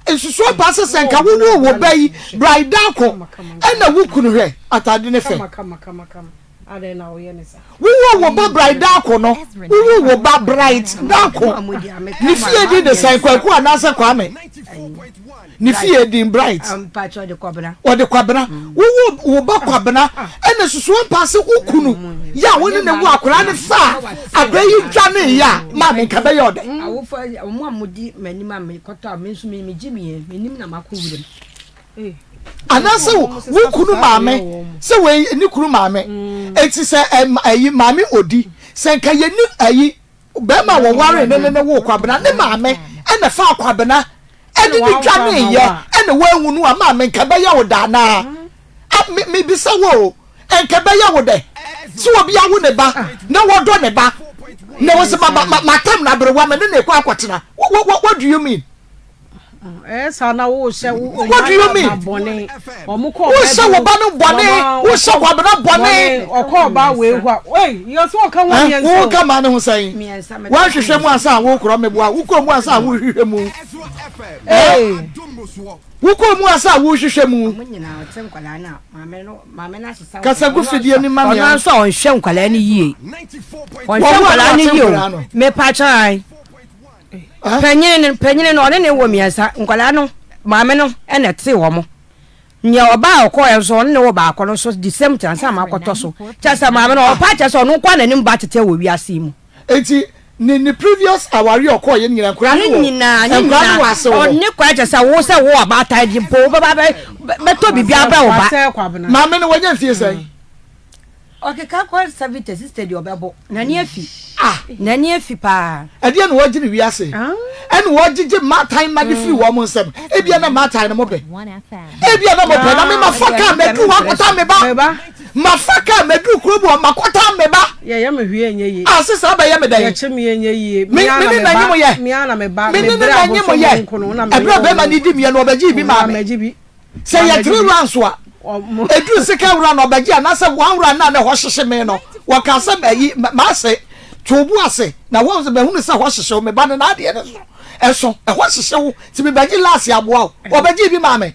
nsusuo paa sɛ sɛ nka wowo wo ba yi braidako ɛna wo kunu hwɛ atade ne fɛ. Wowoo wo ba Bright Darko no, wowoo wo ba Bright Darko. Ne fie din de sɛn Kwaku anaasɛ Kwame? Ne fie din Bright. Ɔde Kwabena. Wowoo wo ba Kwabena ɛna susuo mpa sɛ wo kunu yɛ a wo ne ne wo akwadaa ne fa a akwadaa yi dwane yɛ a maame nka bɛyɛ ɔdɛ. Awofo wɔn a wɔdi m'anim a mekɔtɔ a me nso megye me menim na makɔ wuram. anaasɛ wo kunu maame sɛ wei ne kunu maame mm. eti sɛ ɛyi maame odi sɛ nka yɛ ni ɛyi bɛrima wɔware ne ne ne wo kwabena ne maame ɛna fa kwabena ɛde ne dwa ne yɛ ɛna wɔahu no a maame nka bɛyɛ wo da anaa mm. mebisa wo o nka bɛyɛ wo dɛ sɛ obi awo ne ba na wɔdɔ ne ba na wɔsɛ ma ma ma tam na aberewa me ne ne kɔ akɔtena what what what do you mean. Ɛyɛ saa na wohyɛ wo What do you mean? bɔne. Wɔn kɔ Wohyɛ wo ba no bɔne, wohyɛ kwabena bɔne. Ɔkɔ ɔbaa wei hɔ a, ei, yɛ sɛ ɔka ho mmiɛnsa o. Woka maa ne ho sɛn? Woanhwehwɛ mu ansa a wokorɔ meboa, wokɔɔ mu ansa a wohwehwɛ mu. Wokɔɔ mu ansa a wohwehwɛ mu. Kasa gu fidie no ma me. Ɔno nso a ɔnhwɛ nkwadaa no yie. Ɔnhwɛ nkwadaa no yie o. Mepa kyɛw. Panyin no panyin no ɔne ne wɔ mmiɛnsa nkwadaa no maame no na ɛte wɔn nea ɔbaa a ɔkɔɛ nso ɔne ne wɔ baako no nso the same thing ansa ma akɔtɔ so kyɛ sɛ maame no ɔpa kyɛ sɛ ɔno nko n'anim ba tete wɔ wiase yi mu. Eti ne ne previous aware ɔkɔɔ yɛ nyinaa nkwadaa no wɔ nyinaa ne nkwadaa no wɔ ase wɔ ɔne kwan kyɛ sɛ wo sɛ wo ɔbaatan di mpo wobɛba bɛ bɛtɔ biribi abrɛ wo ba. Maame no wɔnyɛ mfie sɛn. Ɔkeka kɔ 70 sister deɛ ɔbɛbɔ n'ani afi ah n'ani afi paa. Ɛdeɛ na wɔgye ne wiase ɛna wɔgyegye mmaatan mma de firi wɔn nsam ebia na mmaatan no mo pɛ ebia na mo pɛ na me ma fa kaa mɛduru hɔ akɔta me ba ma fa kaa mɛduru kuro mu hɔ ma kɔta me ba yɛyɛ me hwee nyɛ yie ah sisa abɛyɛ me dɛn yɛkye me nyɛ yie me me ne na nye mo yɛ me ne na nye mo yɛ ɛbrɛ bɛrima ne di miɛ no ɔbɛgye bi maa me. Sɛ yɛ tre rounds a, ɛduru second round ɔbɛgye anaasɛ one round na na ɛhɔ hyehye me no, wɔkaa sɛ ayi m'ase to bo ase na wɔn sɛ mahunu sɛ ɛhɔ hyehye wo me ba no n'adeɛ no so ɛso ɛhɔ hyehye wo nti mebɛgye last aboa wo ɔbɛgye bi maa me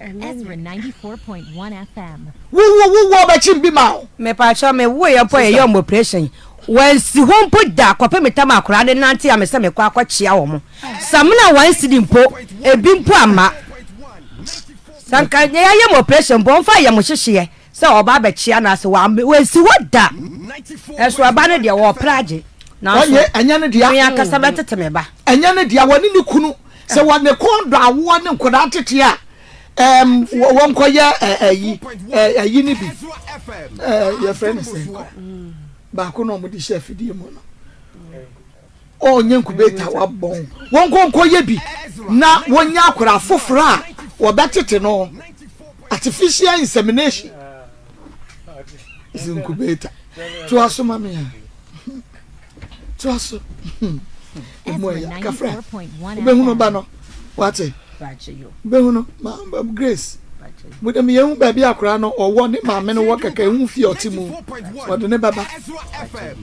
wo wo wo wo ɔbɛkye bi maa wo. Mepakyɛw me wo yɛ mpo yɛ yɛ ɔmo operation wansi hɔ mpo da kɔpem me tam akwadaa no nante a me sɛ mekɔ akɔkyea wɔn samina one cedi mpo ebi mpo amma. Sɛ anka yɛayɛ mo operation mpo, ɔmfa yɛ mo hyehyeɛ sɛ ɔba abɛkyea anaasɛ wansi hɔ da. Ɛso ɛba no deɛ wɔpere agye. Nanso ɛnyɛ ne dea. Me ankasa bɛtete me ba. Ɛnyɛ ne dea, wɔne ne kunu. Sɛ wɔ ne kɔn dɔ awoɔ ne nkwadaa tete a, ɛɛm wɔnkɔyɛ ɛyi ɛyi ne bi. Ɛɛ yɛfrɛ ne sɛ nkɔ baako na wɔde hyɛ afidie mu no. Ɔnyɛ incubator wabɔn. Wɔnkɔ nkɔyɛ bi na wɔnya akwadaa foforɔ a wɔbɛtete no. Artificial insemination is incubator. Toa so ma me a. Toa so. Emu ɛyɛ kafra. Wobɛhunu ba no. Wate. Wobɛhunu ma Grace. Mo dɛm yɛn hu baabi akwadaa no ɔwɔ ne maame no wɔ kɛkɛ ehu fie ɔte mu ɔde ne bɛba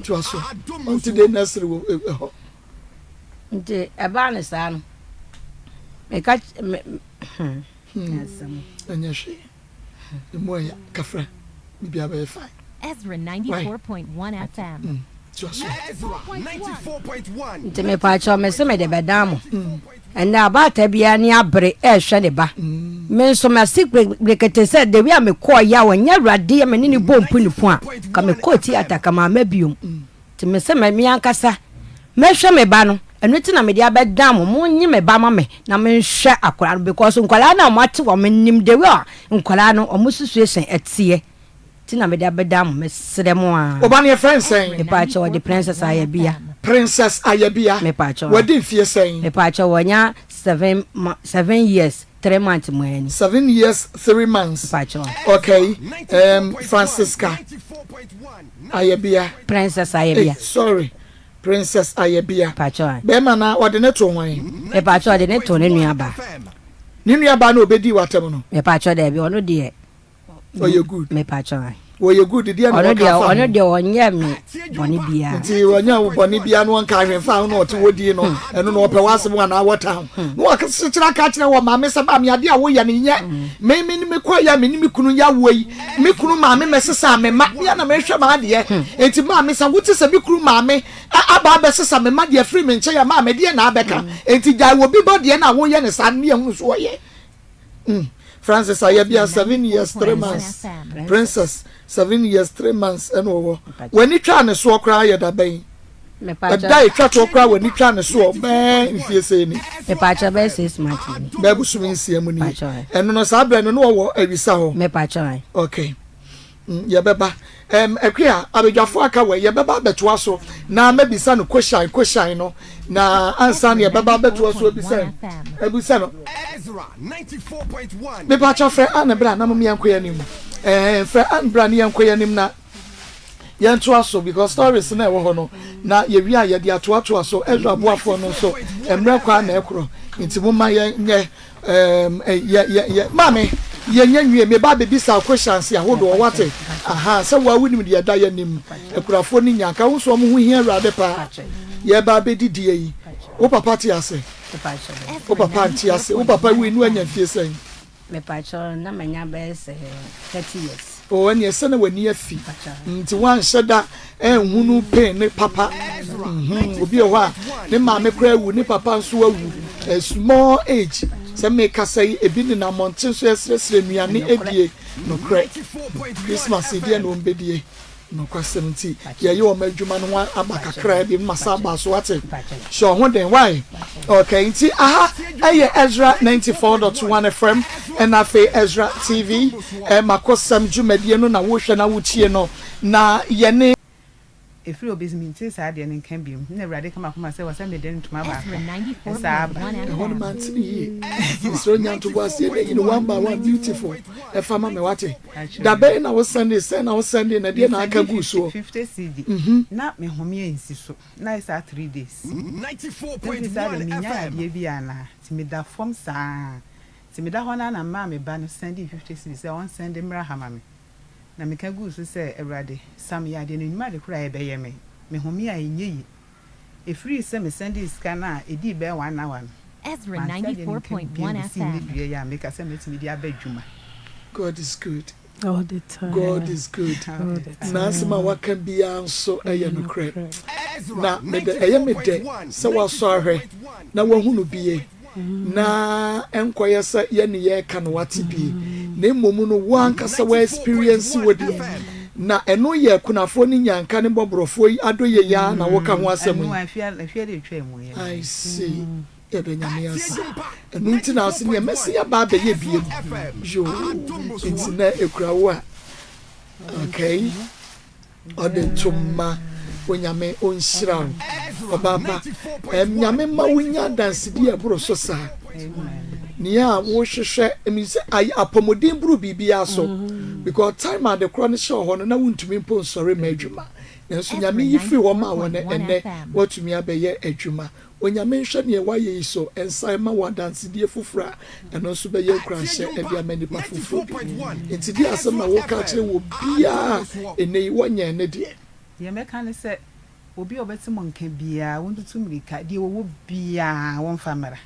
toa so ɔnte de nursery wɔ ɛhɔ. Nti ɛbaa ne saa no meka me hmm asɛm. Ɛnyɛ hwee emu ɛya kafra biribi abɛyɛ fine. Ezra 94.1 FM. Mm. Toa so. Nti mepaakyɛw mese mede bɛdan mo. Ɛnnɛ abaatan biara ani abere rehwɛ ne ba. Me nso m'ase brekete sɛ the way a mekɔɔ yɛ a ɔnyɛ awurade a me ne no bɔ mpu ne po a, ka mekɔɔ theatre ka mamma biom. Nti mese me me ankasa mɛhwɛ me ba no, ɛno nti na mede abɛdan mo, monnye me ba ma me na menhwɛ akwadaa no because nkwadaa no a moate wɔn, menim the way a nkwadaa no wɔn situation ɛteɛ nti na mede abɛdan mo, mesrɛ mo aa. Wo ba no yɛfrɛ no sɛn? Mepaakyɛw wɔde Princess Ayabia. Princess Ayabia. Mepaakyɛw. Wadi mfie sɛn? Mepaakyɛw wanya 7 years 3 months mu ani. 7 years 3 months. Mepaakyɛw. Okay, Francisca. Ayɛbea. Princess Ayɛbea. Hey, sorry. Princess Ayɛbea. Pacho. Bɛrima na ɔde ne to hwan? Me pacho ɔde ne to ne nua ba. Ne nua ba na obedi watam no. Me pacho dɛbi ɔno deɛ. Ɔyɛ good. Me pacho. Wɔyɛ good deɛ na wɔka fa ho. Ɔno deɛ ɔnyɛ me bɔne biara. Nti ɔnyɛ wo bɔne biara na ɔnka ahwɛ mfa ho na ɔte hɔ die no ɛno na ɔpɛ w'asɛm anaa wɔta ho. Na wɔkyekyere aka kyerɛ wɔ maame sɛ maame adeɛ a woyɛ no nyɛ me me ne me kɔ yɛ me ne me kunu yɛ awoɔ yi Me kunu maame mɛsesa me mma, me ara na mehwɛ m'adeɛ. Enti maame, sɛ wote sɛ me kunu maame aba abɛsesa me mma deɛ afiri me nkyɛn a, maame, deɛn na abɛka? Enti gyae obi ba deɛ no a woyɛ no saa no ne yɛhunu so ɔyɛ. Mm. Francis Ayabia, 7 years, 3 months. Princess, 7 years, 3 months ɛna ɔwɔ. W'ani twaa ne soɔ koraa yɛ da bɛn? Ɛda a ɛtwa toɔ koraa w'ani twaa ne soɔ bɛɛ mfie sɛn ni? Mepaakyɛw bɛyɛ 6 months ni. Bɛɛ bosome 6 mu nie. Ɛno no saa berɛ no na ɔwɔ awisa hɔ. Mepaakyɛw. Okay. Yɛbɛba. Akua, abadwafoɔ aka wɔ yɛbɛba abɛtoa so na mɛbisa no koshan koshan no na ansa na yɛbɛba abɛtoa so abisa abisa no. Mepaakyɛw frɛ Anne bra na mom yɛnkɔ yɛn anim. Ɛɛ frɛ Anne bra ne yɛnkɔ yɛn anim na yɛntoa so because stories na ɛwɔ hɔ no na yɛwie a yɛde atoatoa so. Ezra boafoɔ no nso mmerɛ kɔ a na ɛkorɔ nti momma yɛnyɛ yɛ yɛ yɛ maame yɛnyɛ nwie meba abɛbisa questions ahodoɔ wate aha sɛ woa wonim deɛ ɛda yɛnim akurafoɔ no nya nka wo nso ɔmo ho hia Awurade paa. Yɛba abɛdidie yi, wo papa te ase? Wo papa nte ase. Wo papa wui no anya mfie sɛn? Mepakyɛw, na manya bɛyɛ sɛ 30 years. Oh, ɛneɛ sɛ na w'ani afi nti woanhyɛ da anhunu pain ne papa. Obi wɔ hɔ a ne maame koraa awu, ne papa nso awu a small age. Sɛ mekasa yi, ebi nenam mmɔnten so ɛsrɛsrɛ nnuane adie. Nokorɛ, Christmas yi deɛ na wɔbɛdie. Nokwasɛm nti yɛyɛ wɔn adwuma no ho aba kakraa bi ma sa aba so wate. Hyɛ ɔho den why? Okay, nti aha ɛyɛ Ezra 94.1 FM ɛna afei Ezra TV makosɛm dwumadie no na wohwɛ na wotie no na yɛne. Ɛfiri hɔ bɛsi, mentee saa adeɛ no nka bio. Ɛnna Awurade ka m'akoma sɛ, Ɛwɔ sɛ mede ntoma baako san aba. Ɛhɔ no mante no yie. Mesrɛ wo nya ntoboaseɛ na yi no one by one beautiful ɛfa ma me wate. Da bɛn na wo sɛndee, sɛn na wo sɛndee na deɛ na aka guu soɔ? 50 cedi na me home ansi so na ayɛ saa 3 days. Na mfiri saa deɛ mennya yadeɛ bi anaa nti meda fam saa nti meda hɔ no ara na memaa me ba no sɛndee 50 cedi sɛ ɔnsɛnde mmra ha ma me. Na meka guu so sɛ, Awurade, sa me yadeɛ na nnwuma ade korɔ a ɛbɛyɛ me, me home a ɛnyɛ yie. Ɛfirii sɛ mesɛndee sika no a ɛdii bɛyɛ one hour no, Ezra mante adeɛ no nka bio 94.1 bɛsii nnɛ FM. dua yi a meka sɛ mɛtumi de aba adwuma. God is good. All the time. God is good. All the time. N'asɛm a waka biara nso yɛ Ɛyɛ nokorɛ. nokorɛ. Na mede ɛyɛ me dɛ sɛ woasɔ ahwɛ na woahu no bie na ɛnkɔyɛ sɛ yɛne yɛreka no wate bie na mmom no wo ankasa wo experience wɔ deɛ na ɛno yɛ akunafoɔ ne nyanka ne mmɔborɔfoɔ yi adɔyɛ yi ara na woka ho asɛm Ɛno yi. afie de atwa mu yɛ. I see. Yɛda Nyame ase. Ɛno nti na ase neɛ mɛsi aba abɛyɛ biem. Yoo, nti na ekura wo a. Okay. Ɔde ntoma Onyame ɔnhyira wo. Ɔbaapa, ɛm Nyame ma wonya adansedi a ɛboro so saa. Nea a wohwehwɛ, ɛmi sɛ ayɛ apɔmuden boro biribiara so. Because time a adekorɔ no hyɛ hɔ no na wontumi mpo nsɔre ma adwuma. Nanso Ezra Nyame yi firi hɔ maa wo no 94.1 ɛnnɛ FM. woatumi abɛyɛ adwuma. Onyame nhwɛ nea woayɛ yi so nsan ma wo adansedie foforɔ a ɛno nso bɛyɛ nkuranhyɛ de ama nnipa foforɔ bi. Nti deɛ asɛm na woka akyerɛ wɔ biara ɛnnɛ yi wɔnyɛɛ ne deɛ? Deɛ mɛka ne sɛ, obi a ɔbɛte mo nka biara, wɔntutu mmirika, deɛ wɔwɔ biara wɔmfa mmra.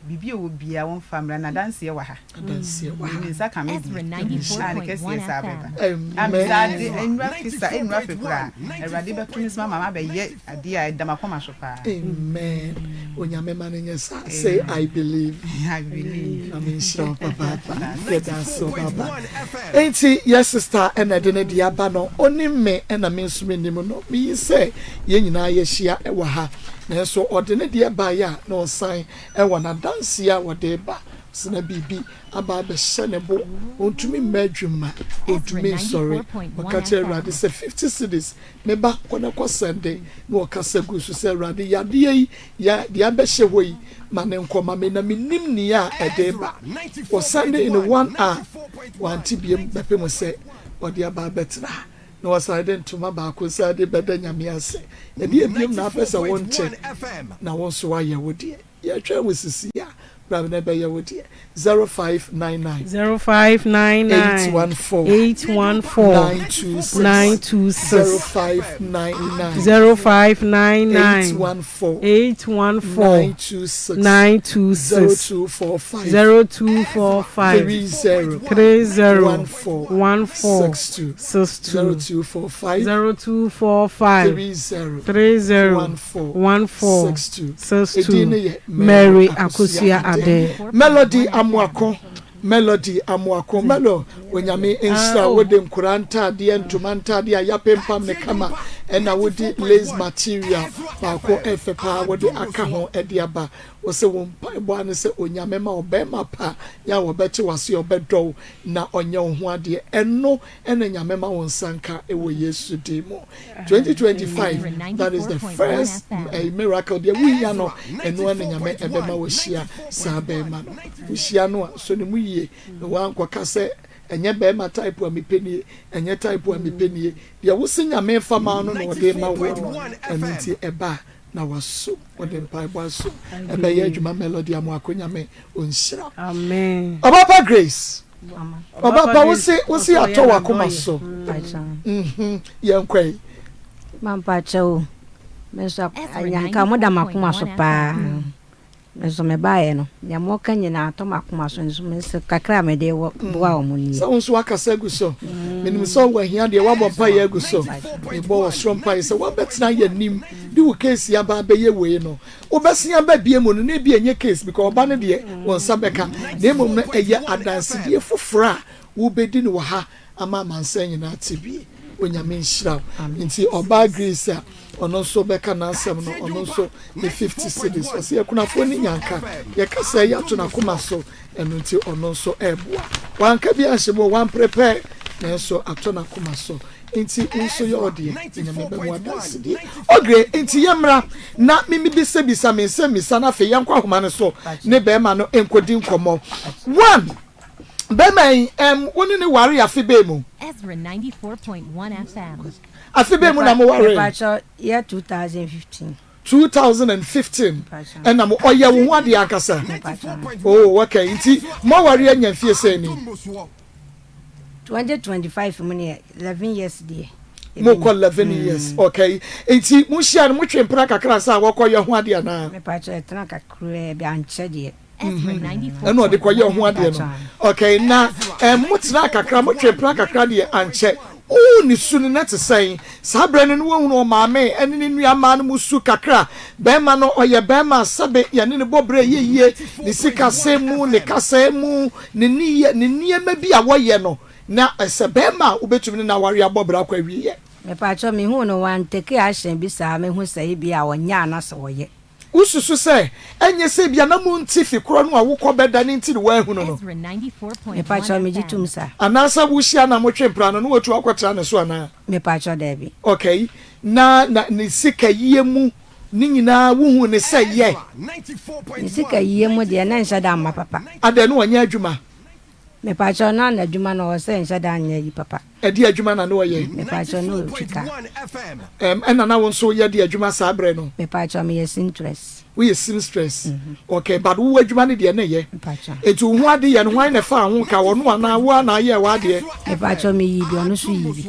Biribi a ɔwɔ biara wɔmfa mmra na adanseɛ wɔ ha. Adanseɛ wɔ ha. Me nsa ka me Ezra deɛ a ne kɛseɛ 94.1 saa bɛba. FM. A me saa de Amen. nnura fi sa nnura fi koraa. Awurade bɛto me so ama mabɛyɛ adeɛ a ɛda m'akoma so paa. Amen. Onyame ma no nyɛ saa. Say I believe. I believe. Nyame nhyira wo papaapa. Yɛda ase ɔbaaba. Enti yɛ sister ɛna ɛde ne deɛ aba no. Onim me ɛna me nso menim no. Meyi sɛ yɛn nyinaa yɛahyia ɛwɔ ha. Nanso ɔde ne deɛ baeɛ a na ɔsan ɛwɔ n'adanseɛ a ɔde ba. Ɔsɛ na biribi aba abɛhyɛ ne bo. Ɔntumi mma adwuma. Ɔntumi nsɔre. Ɔka kyerɛ Awurade sɛ 50 cedis Me ba, kɔ na kɔ sɛnde. Na ɔkasa guu so sɛ, Awurade, yadeɛ yi, ya, deɛ abɛhyɛ hɔ yi, ma no nkɔ ma me, na mennim nea ɛde reba. Wɔsɛnde in one hour, wante biom bɛpem sɛ ɔde aba abɛtena ha. Na wɔsan de ntoma baako san de bɛda Nyame ase. Ɛdeɛn biom na apɛ sɛ wonte, na wo nso woayɛ wo deɛ? Yɛtwɛn wo sisi a, bra na ɛbɛyɛ wo deɛ. 0599. 0599. 814. 814. 926. 926. 0599. 0599. 814. 814. 926. 926. 0245. 0245. 30. 30. 14. 14. 62. 62. 0245. 0245. 30. 30. 14. 14. 62. 62. Edin no yɛ Mary Akosua Ade. Melody Amoako Melody Amoako Melo Onyame nhyira wo wode nkoraa ntaadeɛ ntoma ntaadeɛ a yapempam no kama ɛna wode lace material baako ɛfɛ paa wode aka ho ɛde aba wose wo mpaebɔ ara ne sɛ Onyame ma wo bɛɛma pa yɛ a wɔbɛte wase ɔbɛdɔ wo na ɔnyɛ wo ho adeɛ ɛno ɛna Nyame ma wo nsa nka ɛwɔ Yesu din mu 2025 that is the first eh, miracle deɛ wohia no ɛno ara na Nyame ɛbɛma wahyia saa bɛrima no wohyia no a sɔ ne mu yie na wankɔka sɛ ɛnyɛ bɛrima type a mepɛ nie ɛnyɛ type a mepɛ nie deɛ wose Nyame fa ma no na ɔde ma wo no ɛno nti ɛba a na wasom wɔde mpaebɔ asom ɛbɛyɛ adwuma Melody Amoako Nyame ɔnhyira Amen. Ɔbapa Grace Ɔbapa wo se wo se atɔ w'akoma so mhm yɛn kɔ yi. Mampakyɛ o me nso anyanka mo da m'akoma so paa me nso me baeɛ no nea moka nyinaa atɔ m'akoma so nso me nso kakra a mede wɔ boa wɔn nie. Sɛ wo nso wakasa agu so menim sɛ ɔwɔ ahia deɛ wabɔ mpaeɛ agu so mebɔ wɔ soro mpaeɛ sɛ wabɛtena yɛn anim de wo case aba abɛyɛ wei no Wobɛsen aba bie mu no na ebia ɛnyɛ case because ɔba no deɛ wo nsa bɛka na mmom no ɛyɛ adansedie foforɔ a wobɛdi no wɔ ha ama amansan nyinaa ate bie. Onyame nhyira wo. Nti ɔbaa Greece a ɔno nso bɛka n'asɛm no ɔno nso ne 50 cedis ɔse akunafoɔ ne nyanka yɛka sɛ yɛato n'akoma so ɛno nti ɔno nso ɛreboa. Wanka bi anhyɛ mu o, wamprepare nanso atɔ n'akoma so. Nti wo nso yɛ ɔdeɛ na Nyame bɛma wo adansedie. Ogre, nti yɛmmra na me mebisabisa me nsɛmmisa na afei yɛnkɔ ahoma no so ne bɛɛma no nkɔdi nkɔmmɔ. One, bɛɛma yi, ɛm, wo ne no waree afe bɛn mu? Ezra 94.1 FM. Afe bɛn mu na mo waree? Mepakyɛw, year 2015. 2015 ɛna mo, ɔyɛ wo ho adeɛ ankasa? Oh, okay, nti moaware anya mfie sɛn ni? 2025 mu ne 11 years deɛ. Mo kɔ 11 years mm. okay nti mo hyia no mo twe mpena kakra ansa wɔkɔ yɛ ho adeɛ anaa. Mepakyɛ ɛtena kakraa bi ankyɛ deɛ. Mhm. Ɛna ɔde kɔ yɛ ho adeɛ no okay na ɛn mo tena kakra mo twe mpena kakra deɛ ankyɛ wohu ne su no na te sɛn saa berɛ no no wohunu ɔmaame ɛne ne nua maa no mu su kakra bɛrima no ɔyɛ bɛrima sɛbe yɛne ne bɔ berɛ yɛyie ne sikasɛm mu ne kasa mu Ne nneyɛɛ, ne nneɛma bi a wɔyɛ no, na ɛsɛ barima a wobɛtumi ne no aware abɔ bra kɔ awieɛ. Mepakyɛw, mehuu no one take action bi saa mehu sɛ ebia ɔnyɛ anasɛ ɔyɛ. Wosusu sɛ ɛnyɛ sɛ ebia na monte fi korɔ no a wokɔ bɛda no nti na woanhunu no? Ezra 94.1 Mepakyɛw, megye FM. tom saa. Anaasɛ wohyia no a motwe mpena no na watu akɔtra ne so anaa? Mepakyɛw, daabi. Okay, na na ne sikayie mu Ne nyinaa wohuu no sɛ yɛ. Ne sika yie mu deɛ na ɛnhyɛ da mma papa. Adɛn na ɔnyɛ adwuma? Mepakyɛw na n'adwuma no ɔwɔ sɛ nhyɛ da nyɛ yi papa. Ɛdeɛ adwuma na na ɔyɛ? Mepakyɛw na ɔtwi car. Ɛm ɛna na wo nso woyɛ deɛ adwuma saa berɛ no? Mepakyɛw meyɛ seamstress. Woyɛ seamstress? Okay, but wo adwuma no deɛ na ɛyɛ? Mepakyɛw. Nti wo ho ade yɛ no hwan na ɛfaa ho ka, ɔno anaa wo ara na ayɛɛ w'adeɛ? Mepakyɛw meyii bi, ɔno nso yii bi.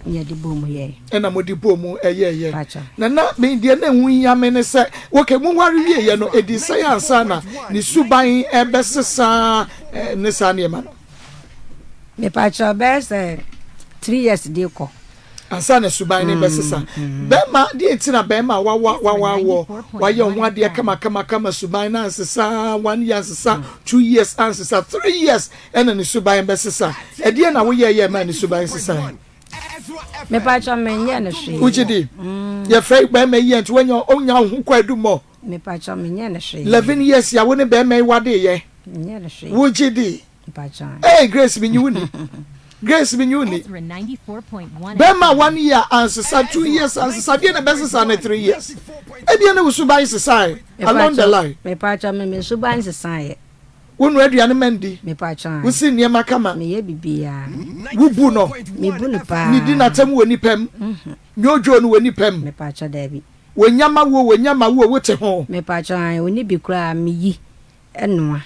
Na yɛde bɔɔ mu yɛe. Ɛna mode bɔɔ mu yɛeɛ. Mepakyɛw. Na na me deɛ na ɛho hia me ne sɛ, okay, moware wieeɛ no, ɛdii sɛn ansa na ne suban rebɛsesa ne saa nneɛma no? Mepakyɛw bɛyɛ sɛ 3 years de kɔ. Ansa na suban no bɛsesa. Bɛrima, deɛ nti na bɛrima a wawa wawa wɔ wayɛ ho adeɛ kama kama kama suban no ansesa, 1 year ansesa, 2 years ansesa, 3 years ɛna ne suban bɛsesa. Ɛdeɛ na woyɛ yɛ ma ne suban sesae? Mepakyɛw menyɛ no hwee. Wogye di? Yɛfrɛ bɛrima yi nti wanya onya ho kwadu mmɔ. Mepakyɛw menyɛ no hwee. 11 years ya wo ne bɛrima yi wadeeɛ. Menyɛ no hwee. Wogye di? Hey Grace me nyi wo ni. Grace me nyi wo ni. Bɛrima 1 year ansesa, 2 years ansesa, deɛ na bɛsesa ne 3 years. Ebia ne wo suban sesae along the line. Mepakyɛw me me suban sesaeɛ. Wo noa aduane ma no di. Mepakyɛw Wo si nneɛma kama. Meyɛ biribiara. Wo bu no. Me bu no paa. Nidi n'atam wɔ nipa mu. Nyodwoo no wɔ nipa mu. Mepakyɛw daabi. Wɔnya ma wo o, wɔnya ma wo o, wote ho. Mepakyɛw ae, onni bi koraa meyi noa.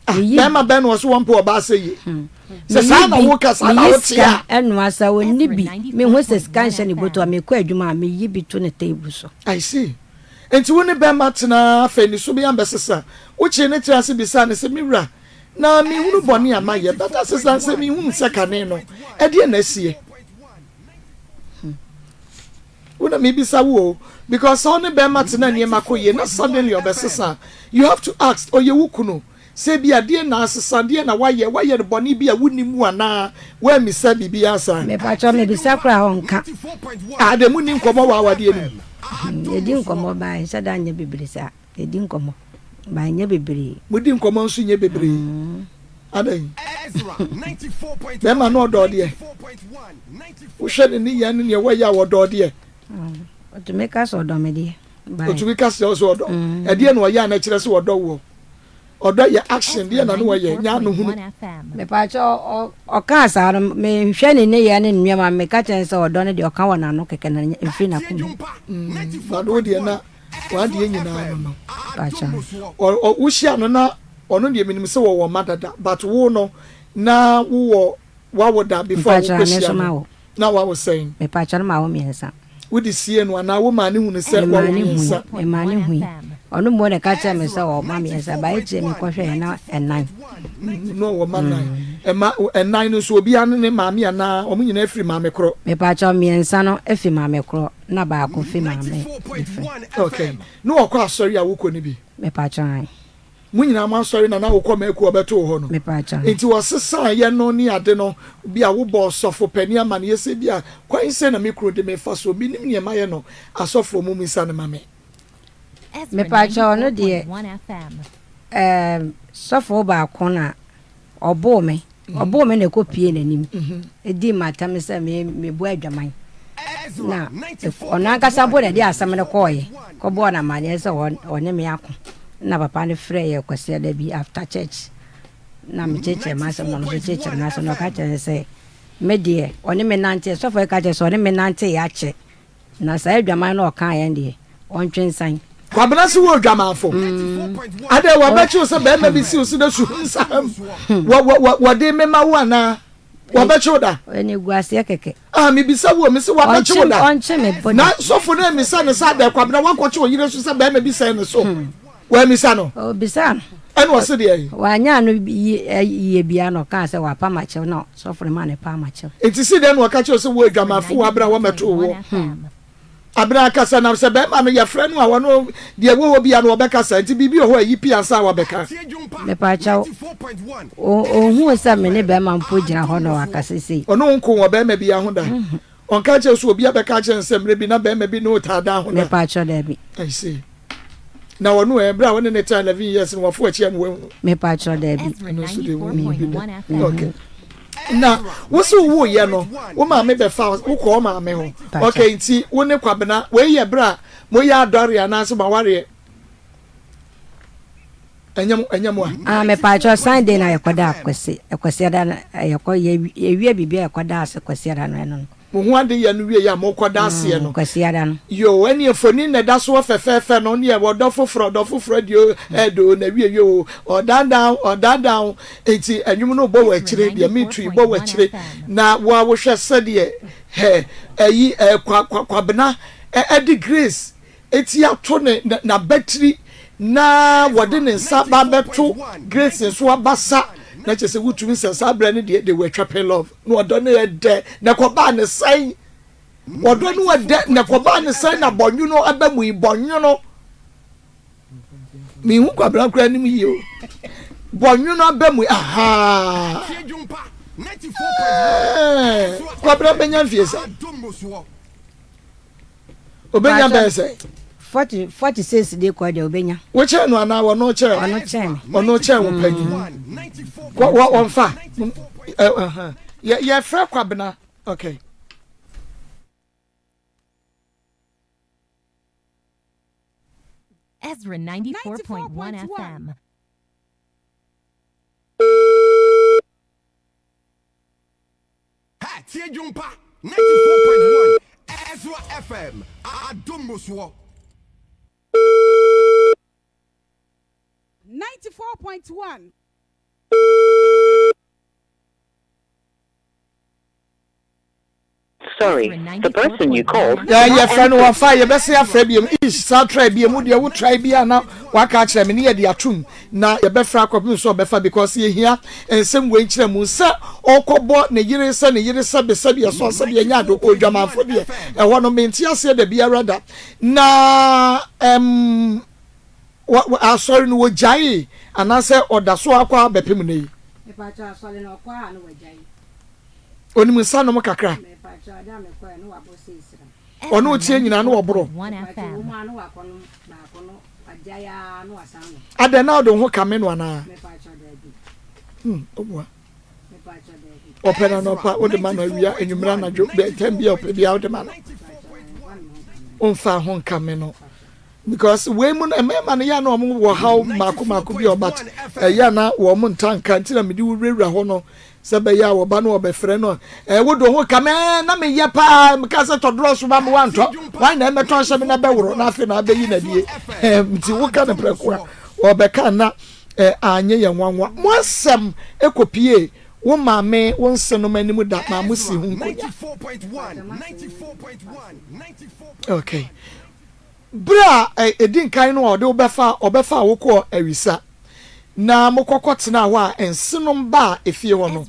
Ah, bɛrima bɛn na ɔso wɔn mpo ɔbaa sɛ yie. Sɛ saa na woka saa na wote a. Meyi sika noa sɛ onni bi, mehu sɛ sika nhyɛ ne bɔtɔ a, mekɔ adwuma a, meyi bi to ne table so. I see. Enti wo ne bɛrima tenaa afei ne su bi ambɛsesa. Wokyee ne tiri ase bisaa no sɛ, Me wura, na menhunu bɔne a mayɛ, but asesa nsɛ menhunu sɛ kane no. Ɛdeɛn na asie? Wo na mebisa wo o, because sɛ wo ne bɛrima tena nneɛma kɔ yie na suddenly ɔbɛsesa a, you have to ask, ɔyɛ wo kunu, sɛ ebia deɛn na asesa, deɛn na wayɛ, wayɛ no bɔne bi a wonnim mu anaa, woammisa biribiara saa? Mepakyɛw mebisa koraa a ɔnka. Ah, dɛ munni nkɔmmɔ wɔ awadeɛ no mu? Yɛdi nkɔmmɔ but ɛnhyɛ da nyɛ bebree saa. Yɛdi nkɔmmɔ but ɛnyɛ bebree. Modi nkɔmmɔ nso nyɛ bebree? Adɛn? Bɛrima no ɔdɔ wo deɛ? Wohwɛ ne nneyɛɛ ne nea wayɛ a ɔdɔ wo deɛ? Ɔtumi ka sɛ ɔdɔ me deɛ. Ɔtumi ka sɛ ɔdɔ. Ɛdeɛ na ɔyɛ a na ɛkyerɛ sɛ ɔdɔ woɔ? Ɔdɔ yɛ action deɛ na ne wɔyɛ nyɛ ano hunu. Mepaakyɛw ɔkaa saa no mehwɛ ne nneyɛɛ ne ne nneɛma meka kyerɛ no sɛ ɔdɔ no deɛ ɔka wɔ n'ano kɛkɛ na ɛmfiri n'akoma mu. But wo deɛ na w'adeɛ nyinaa no no. Wohyia no na ɔno deɛ menim sɛ wɔwɔ mma dada but wo no na wowɔ wawo da before wokɔhyia no na wawo sɛn? Mepaakyɛw no mawo mmiɛnsa. Wode siee no anaa womaa no hunu sɛ wawo mmiɛnsa? Memaa no hui. Ɔno mmom na ɛka kyerɛɛ me sɛ ɔwɔ mma mmiɛnsa, but akyire mekɔhwɛeɛ na ɛnan. Na ɔwɔ mma nnan. Ɛma ɛnan no nso obiara ne ne maame anaa wɔn nyinaa firi maame korɔ? Mepaakyɛw, mmiɛnsa no fi maame korɔ na baako fi maame different. Okay. Na ɔkɔ asɔre a wokɔ no bi? Mepaakyɛw, ae. Mo nyinaa mo asɔre na na wokɔ mɛku ɔbɛto wo hɔ no. Nti wɔsesaa yɛ no ne ade no bi a wobɔ ɔsɔfo panin amaneɛ sɛ bi a kwan sɛn na me kunu de me fa soɔ menim neɛ mayɛ no asɔfoɔ mo misa no ma me. Mepakyɛw ɔno deɛ ɛɛm sɔfo baako na Ɔboo me. Ɔboo me na ɛkɔpuee n'anim. Ɛdii m'atɛm sɛ me mebɔ adwaman. Na ɔno ankasa mpo na ɛde asɛm no kɔɔeɛ kɔbɔɔ no amanneɛ sɛ ɔne me ako. Na papa no frɛɛ yɛ Kwasiada bi after church. Na mekyerɛkyerɛ m'asɛm na ɔno nso kyerɛkyerɛ n'asɛm na ɔka kyerɛ no sɛ me deɛ ɔne me nanteɛ sɔfo yi ka kyerɛ sɛ ɔne me nanteeɛ akyɛ. Na saa adwaman no a ɔkaeɛ no deɛ, ɔntwe nsan. Kwabena se wo odwamanfo. Adɛn wɔbɛkye wo sɛ bɛrima bi si wo so na su nsa ham wɔde mema wo anaa? Wɔbɛkye wo da? Animguaseɛ kɛkɛ. Ah, mebisa wo o, mese wɔabɛkye wo da? Ɔnkye me bo da. Na sɔfo no ammisa no sɛ adɛn Kwabena woakɔkye wo yere so sɛ bɛrima bi sɛn ne so? Wammisa no? Ɔbisaa no. Ɛna ɔse deɛn? Wanyɛ ano yie biara na ɔkaa sɛ wapam akyɛw na sɔfo no maa no pam akyɛw. Nti si dɛn na ɔka kyerɛ wo sɛ wo adwamanfo wɔ abere a wɔmmɛtoo woɔ? Abere ankasa na sɛ bɛrima no yɛfrɛ no a ɔno deɛ ɛwɔ hɔ biara no ɔbɛkasa nti biribi wɔ hɔ a ɛyi pii ansa a wabɛka. Mepaakyɛw, ɔnhuu sɛ me ne bɛrima mpo gyina hɔ na wakasa sei. Ɔne wo nko wɔ bɛrima biara ho da? Ɔnka nkyerɛ wo sɛ obi abɛka akyerɛ no sɛ mmerɛ bi na bɛrima bi ne wo taa da ho da? Mepaakyɛw, daabi. I see. Na ɔno ɛ, berɛ a wo ne no taa 11 years no wafo akyi ama wahu? Mepaakyɛw, daabi. Ɛno nso deɛ wohu bi da. Okay. Na wo se wowoeɛ no, wo maame bɛfa wo kɔ wo maame hɔ. Okay, nti wo ne Kwabena, wei yɛ berɛ a moyɛ adɔre anaasɛ mo awareɛ? Ɛnyɛ mo ɛnyɛ mo a. Ah mepaakyɛw Sunday na yɛkɔda Kwasi Kwasiada no yɛkɔ yɛ yɛwie biribi a yɛkɔda ase Kwasiada no ɛno no. Mo ho ade yɛ no wie yɛ a mokɔda aseɛ no. Kwasiada no. Yoo ɛneɛ mfoni na ɛda soɔ fɛfɛɛfɛ no neɛ ɔdɔ foforɔ ɔdɔ foforɔ deɛ o ɛɛdɛ o na wie wie o ɔdandan ɔdandan o nti ɛnwom no bɔ wɔ akyire deɛ metu yi bɔ wɔ akyire na wo a wohwɛ sɛdeɛ hɛ ɛyi ɛ kwa kwa kwabena ɛde grace Eti ato ne n'abatiri na wɔde ne nsa ba abɛto Grace nso abasa na kyerɛ sɛ wotumi sɛ saa berɛ no deɛ they were trapping love na ɔdɔ no yɛ dɛ na ɛkɔbaa ne sɛn ɔdɔ no yɛ dɛ na ɛkɔbaa ne sɛn na bɔnwono aba mu yi bɔnwono mehu kwabena koraa anim yie o bɔnwono aba mu ahaa kwabena bɛnya mfie sɛ Obenya bɛyɛ sɛ. 40 46 de kɔ deɛ obenya. Wokyɛn no anaa wɔno kyɛn? Ɔno kyɛn me. Ɔno kyɛn wo panyin. Wɔ wɔ wɔnfa. Yɛ yɛfrɛ Kwabena. Okay. Ezra 94.1 FM. Hey, tie dwom pa 94.1 Ezra FM adom mmosoɔ. 94.1. Sorry, the person you called Yɛ yɛfrɛ no wɔfa yɛbɛsɛ afrɛ biom ish saa try biom wo deɛ wo try bi a na waka akyerɛ me ne yɛde atom na yɛbɛfrɛ akɔpem sɛ ɔbɛfa because yɛhia nsɛm wei nkyerɛ mu sɛ ɔkɔbɔ ne yere sɛ ne yere sɛbe sɛbe ɛsɔ sɛbe ɛnyɛ ade odwamanfo deɛ ɛhɔ no mente aseɛ da biara da na ɛm asɔre no wɔgyaee anaasɛ ɔda so akɔ abɛpem nnɛ yi. Mepakyɛw asɔre no ɔkɔ a na wagyae. Onim nsa nom kakra. Ɔne otie nyinaa na ɔboro. Adɛn na ɔde wo ho kame no anaa? Hmm, obua. Ɔpɛ no anɔpa, wode ma no awia, anwummere, anadwo, tɛm bi a ɔpɛ biara wode ma no. Womfa ho nkame no. Because wei mu no mmarima no yɛ na wɔn wɔ haw mmaako mmaako bi ɔbat ɛyɛ na wɔn nta nka nti na mede wurawura hɔ no sɛ bɛyɛ a wɔba no wɔbɛfrɛ no ɛɛ wo do ho ka mɛ na meyɛ paa meka sɛ tɔdorɔ so ma me wantɔ wan na ɛmɛtɔ nhyɛ me na bɛworɔ na afei na abɛyi na die ɛɛ nti woka no prɛko a wɔbɛka na ɛɛ anyɛ yɛn nwanwa mo asɛm ekopie wo maame wo nsenom anim da maa mo si ho nkonya okay. Bere a edi nkan no a ɔde wo bɛfa ɔbɛfaa wo kɔɔ Awisa na mokɔ kɔtenaa hɔ a nsenom baa efie hɔ no,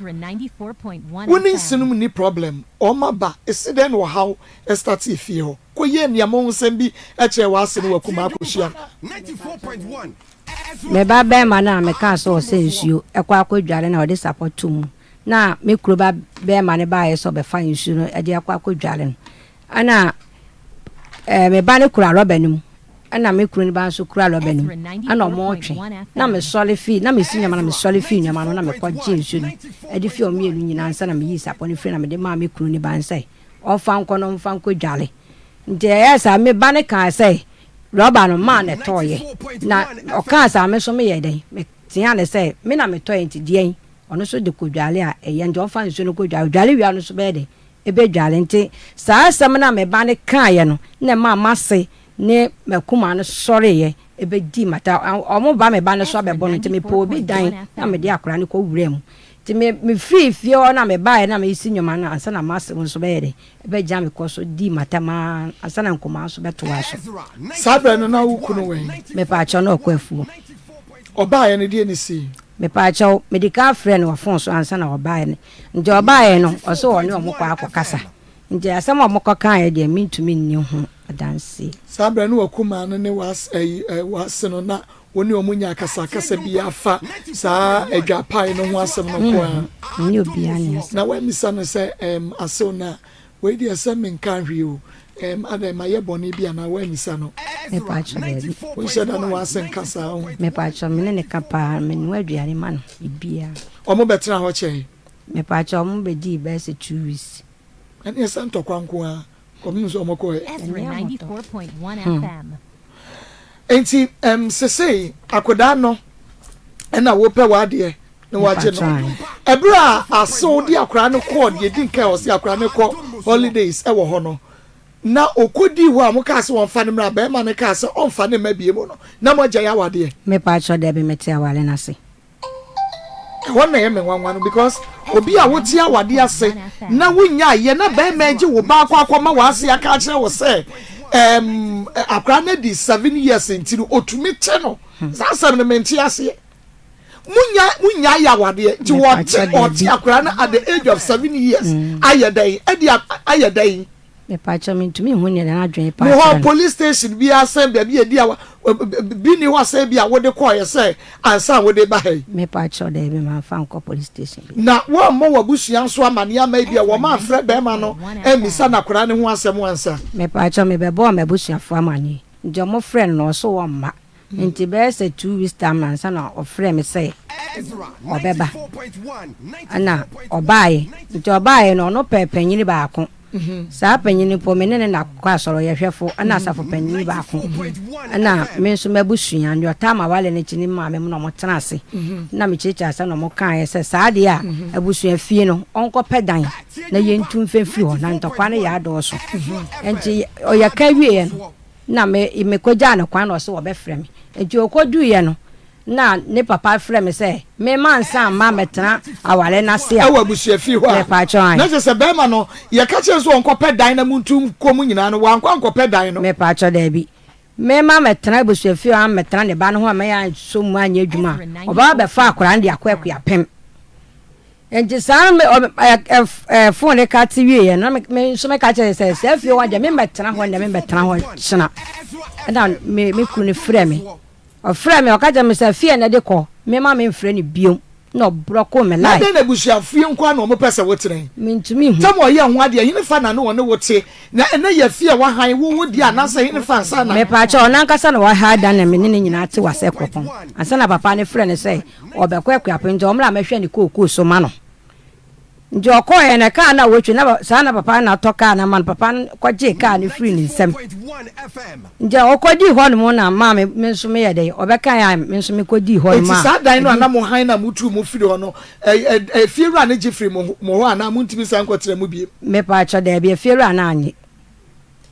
wo ne nsenom nni problem, wɔn aba, ese dɛn na ɔhaw starte efie hɔ? Kɔyɛɛ nea moho nsɛm bi kyerɛɛ w'ase ne w'akumaa akɔhyia anaa? Me ba barima no a mekaa sɛ ɔsɛ nsuo kɔ akɔdware na ɔde sapɔ to mu na me kuro ba barima no baeɛ sɛ ɔbɛfa nsuo no de akɔ akɔdware no, Ɛna ɛɛ me ba no kura rɔba no mu, ɛna me kunu no ba nso kura rɔba no mu, ɛna wɔretwe. Na mesɔre fii, na mesi nneɛma na mesɔre fii nneɛma no na mekɔgye nsuo no de fii wɔn mmienu nyinaa nsa na meyii sapɔ no firi na mede maa me kunu ne ba no sɛ ɔmfa nkɔ na ɔmfa nkɔdware. Nti ɛyɛɛ saa, me ba no kaa sɛ rɔba no maa na ɛtɔeɛ. Na ɔkaa saa me nso meyɛɛ dɛn? Meteaa no sɛ me na metɔeɛ nti deɛn? Ɔno nso de kɔdware a ɛyɛ nti ɔmfa nsuo no nkɔdware. Ɔdware wie a ɔno nso bɛyɛ dɛn? Ebedware. Ntsi saa asɛm no a me ba no kãeɛ no na ɛmaa m'ase ne m'akumaa no sɔreeɛ bɛdii m'ata. Wɔba me ba no so abɛbɔ no nti mepɛɛ obi dan na mede akwadaa no kɔwuraa mu. Nti me mefirii fie hɔ na mebaeɛ na meresi nneɛma no ansa na m'ase nso bɛyɛ dɛn bɛgyina me kɔ so dii m'atam ara ansa na nkumaa nso bɛtoaa so. Saa berɛ no na wo kunu wɔ he? Mepaakyɛw na ɔkɔ afuo. Ɔbaeɛ no deɛ na ɛsii? Mepaakyɛw, mede kan frɛɛ no wɔ fon so ansa na ɔbaeɛ no. Nti ɔbaeɛ no, ɔse ɔne wɔn kɔ akɔkasa. Nti asɛm a wɔkɔkaeɛ deɛ, mentumi nni ho adanseɛ. Saa berɛ no w'akumaa no ne w'ase ɛyi ɛ w'ase no na wo ne wɔn nya akasakasa biara fa saa adwapae no ho asɛm no nko ara? Me ne obiara nni asɛm. Na woammisa no sɛ, Ɛm, asew no a, wei deɛ sɛ menkaa hwee o, ɛm, adɛn, mayɛ bɔne bi anaa? Woammisa no? Mepaakyɛw, daabi. Wonhyɛ da ne w'ase nka saa ho? Mepaakyɛw, me ne no ka paa, menoa aduane ma no, biribiara. Wɔbɛtenaa hɔ kyɛe? Mepaakyɛw, wɔbɛdii bɛyɛ sɛ 2 weeks. Ɛneɛ sɛ ntɔkwa nko ara kɔpem sɛ wɔkɔɛ. Ezra Ɛnyɛ ahotɔ. 94.1 Hmm. FM. Enti ɛm sesei akodaa no. Ɛna wopɛ w'adeɛ na wagye no. Ɛberɛ a asew de akwadaa no kɔɔ deɛ di nkan a ɔse akwadaa no kɔ holidays ɛwɔ hɔ no, na ɔkɔdii hɔ a mokaa sɛ wɔmfa no mmra, barima no kaa sɛ ɔmfa no mma bio no, na moagyae awadeɛ? Mepaakyɛw dabi mete aware no ase. Ɛhɔ na ɛyɛ me nwanwa no because obi a wote awadeɛ ase na wonyaeɛ na barima agye wo ba akɔ akɔma w'ase aka akyerɛ wo sɛ ɛɛm akwadaa no adi 7 years nti no ɔtumi te no. Saa asɛm no mente aseɛ. Munya munya yɛ awadeɛ nti wɔte ɔte akwadaa no at the age of 7 years ayɛ dɛn ɛde ayɛ dɛn. Mepaakyɛw mentumi nhu nea n'adwene pa Mo hɔ akyerɛ no. Police station bi asɛn baabi a edi awa bi ni hɔ asɛn bi a wode kɔɔyɛ sɛ ansa wode ba ha yi. Mepaakyɛw daabi mamfa nkɔ police station bi. Na wɔammɔ w'abusua nso amanneɛ ama ebi a wɔn amfrɛ bɛrima no ammisa no akwadaa no ho asɛm ansa. Mepaakyɛw mebɛbɔɔ m'abusuafoɔ amanneɛ nti ɔmo frɛɛ no na ɔso wɔmma. Nti bɛyɛ sɛ 2 weeks time ansa na ɔfrɛɛ me sɛ ɔbɛba. Ɛna ɔbaeɛ. Nti ɔbaeɛ no ɔno pɛɛ panyini baako. Saa panyini mpo me ne no na kɔ asɔre, ɔyɛ hwɛfo ɛna asafo panyini baako. Ɛna me nso m'abusua, nea ɔtaa m'aware no akyi ne me maame mu na wɔtena ase. Na mekyerɛkyerɛ ase na wɔkaeɛ sɛ saa deɛ a abusua fie no ɔnkɔpɛ dan na yɛntu mfa mfiri hɔ na ntɔkwa no yɛ adɔɔso. Nti ɔyɛka wieɛ no na me mekɔgyaa no kwan na ɔse wɔbɛfrɛ me. Nti ɔkɔduiɛ no na ne papa frɛ me sɛ me mansan mma mmɛtena aware no ase a. Ɛwɔ abusuafie hɔ a, Mepaakyɛw ae. Na kyerɛ sɛ bɛrima no, yɛka kyerɛ no sɛ ɔnkɔpɛ dan na montu nkɔ mu nyinaa no, wankɔ ankɔpɛ dan no. Mepaakyɛw daabi. Me ma mɛtena abusuafie hɔ ammɛtena ne ba no ho amma yɛansɔ mu anyɛ adwuma a, ɔbɛba abɛfa akwadaa no de akɔ Akuapem. Nti saa no me ɔ ɛ ɛ ɛ phone no ka te wieɛ no na me me nso meka kyerɛ sɛ saa fie hɔ deɛ memmɛtena hɔ nnɛ memmɛtena hɔ kyena. Ɛna me me kunu no frɛ me. Ɔfrɛɛ me, ɔka kyerɛɛ me sɛ fie na ɛde kɔ, me ma memfrɛ no biom, na ɔbrɔkoo me Na line. dɛn na abusuafie nko ara na wɔpɛ sɛ wotena yi? Mentumi nhu. Tam a ɔyɛɛ ho adeɛ, henefa na ne ɔne wo te? Na ɛnnɛ yɛ fie a wɔahan wo wo deɛ anaasɛ henefa ansa na. Mepaakyɛw, ɔno ankasa na waha dan na me ne no nyinaa te wɔ Asɛkuropɔn. Ansa na papa no frɛ no sɛ ɔrebɛkɔ Akuapem nti ɔmmra mmɛhwɛ ne kookoo so ma no. Nti ɔkɔeɛ no, kaa no a wɔtwi no, na saa na papa no na atɔ kaa no ama no. Papa no kɔgyee kaa no firii ne nsam. Nti ɔkɔdii hɔnom na maa me me nso meyɛ dɛn, ɔbɛkae a me nso mekɔdii hɔnom Enti a. saa dan no a na mo hann na motuu mo firii hɔ no, ɛ, ɛ, efiewura no gye firii mo, mo hɔ anaa montumi nsan nkɔtena mu bio? Mepaakyɛw, daabi, efiewura no annye.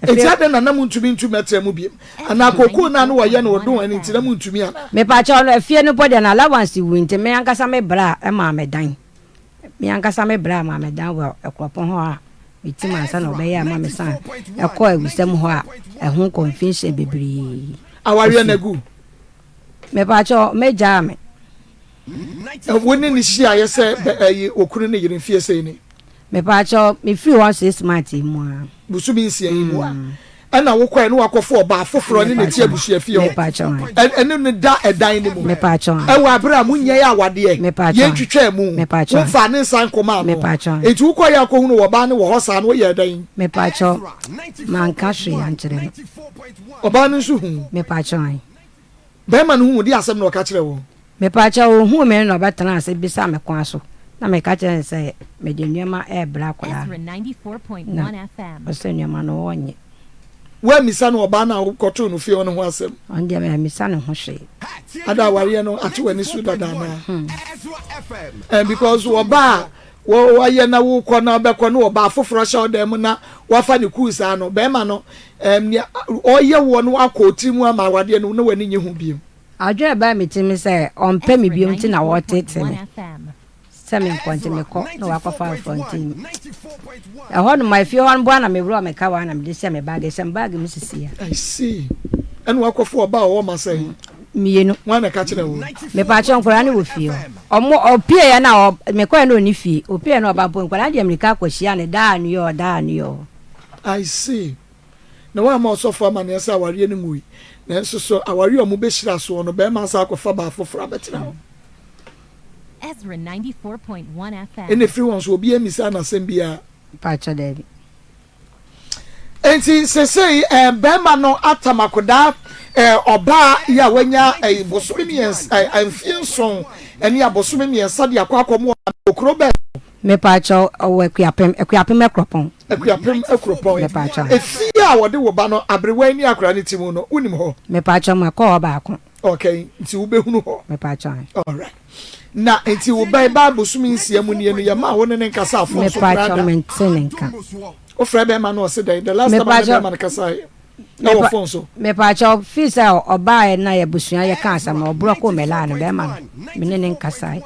Enti adɛn na na montumi ntu mmɛtena mu bio? Anaa kookoo no a na wɔyɛ no odon ɛno nti na montumi anaa? Mepaakyɛw no, efie no mpo deɛ na allowance wui nti me ankasa me bra maa me dan. Me ankasa me bra maa me dan wɔ Akuropɔn hɔ a metim ansa na wɔbɛyɛ ama me san ɛkɔɔ awusɛm hɔ a ɛho confusion bebree. Awareɛ no agu? Mepaakyɛw, mɛgyaa me. Wo ne no hyiaeɛ sɛ bɛ ɛyi okunu ne yere mfie sɛn ni? Mepaakyɛw, mefiri hɔ 6 months yi mu a. Bosome 6 yi mu a. Ɛna wokɔɛ na wakɔfo ɔbaa foforɔ ne ne te abusua fie hɔ. Mepaakyɛw. Ɛne no da ɛdan no mu. Mepaakyɛw. Ɛwɔ abere a monyɛɛ awadeɛ. Mepaakyɛw. Yɛntwitwaa mu. Mepaakyɛw. Womfaa ne nsa nkɔmaa no. Mepaakyɛw. Enti wokɔeɛ akɔhunu ɔbaa no wɔ hɔ saa no woyɛɛ dɛn? Mepaakyɛw, manka hwee ankyerɛ no. Ɔbaa no nso huu. Mepaakyɛw. Bɛrima no huu, deɛ asɛm na ɔka kyerɛɛ wo? Mepaakyɛw, ohuu me no na ɔbɛtenaa ase bisaa me kwan so, na meka kyerɛɛ no sɛ mede nneɛma rebrɛ akwadaa no, na ɔsɛ nneɛma no ɔnnye. Woammisa no ɔbaa no a wokɔtoo no fie hɔ no ho asɛm? Ɔno deɛ mammisa ne ho hwee. Ada awareɛ no ate w'ani so dada anaa? Eh, because ɔbaa a wɔayɛ na wokɔ na wobɛkɔ na ɔbaa foforɔ hyɛ wo dan mu na wafa ne kuu saa no, bɛrima no, um, nea ɔyɛ woɔ no akɔ wo tiri mu ama awadeɛ no na w'ani nye ho bio. Adwene a ɛbaa me tirim ne sɛ ɔmpɛ me bio nti na ɔreteetee me sɛ menkɔ nti mekɔ na wakɔfa afoforɔ nti ɛhɔ nom efie hɔ no boa na meworɔ me kawa na mede hyɛ me baage hyɛ me baage mu sisi a. I see. Ɛna wakɔfa ɔbaa a ɔwɔ ma sɛn? Mmienu. Hwan na ɛka kyerɛ wo? Mepaakyɛw nkwadaa no wɔ fie hɔ. Ɔmo ɔpieeɛ na ɔ mekɔɛ na ɔnni fie. Ɔpieeɛ na ɔba mpo nkwadaa no deɛ mmirika akɔhyia no daa New York daa New York. I see. Na woamma ɔsɔfo amanneɛ sɛ awareɛ no ngui. Nanso so awareɛ a wɔbɛhyira soɔ no, barima asan akɔfa baa foforɔ abɛtena hɔ? Ezra 94.1 FM. Ɛna ɛfiri hɔ nso, obiara mmisaa no asɛm biara. Mpakyɛ daabi. Enti sesei eh, barima no atam akodaa eh, ɔbaa yi a wanya eh, bosome 3 eh, mfie 7 ne abosome 3 de akɔ akɔmo wɔ kuro bɛn so? Mepaakyɛw, ɔwɔ Akuapem, Akuapem Akuropɔn. Akuapem Akuropɔn. Mepaakyɛw. Efie a wɔde wo ba no, aberewa yi ne akwadaa no te mu no, wonim hɔ? Mepaakyɛw, makɔ hɔ baako. Okay, nti wobɛhunu hɔ. Mepatwa. Alright. Na nti wo bɛn ba bosome 6 mu nie no yɛ maa wo ne ne nkasa afɔn so koraa da? Mepatwa mente ne nka. Wofrɛ bɛrima no ɔse dɛn? The last time a ne bɛrima no kasaeɛ ɛwɔ fon so. Mepatwa fii sɛ ɔbaeɛ na yɛabusua yɛka asɛm no ɔborɔ koo mɛlaa no bɛrima no me ne ne nkasaeɛ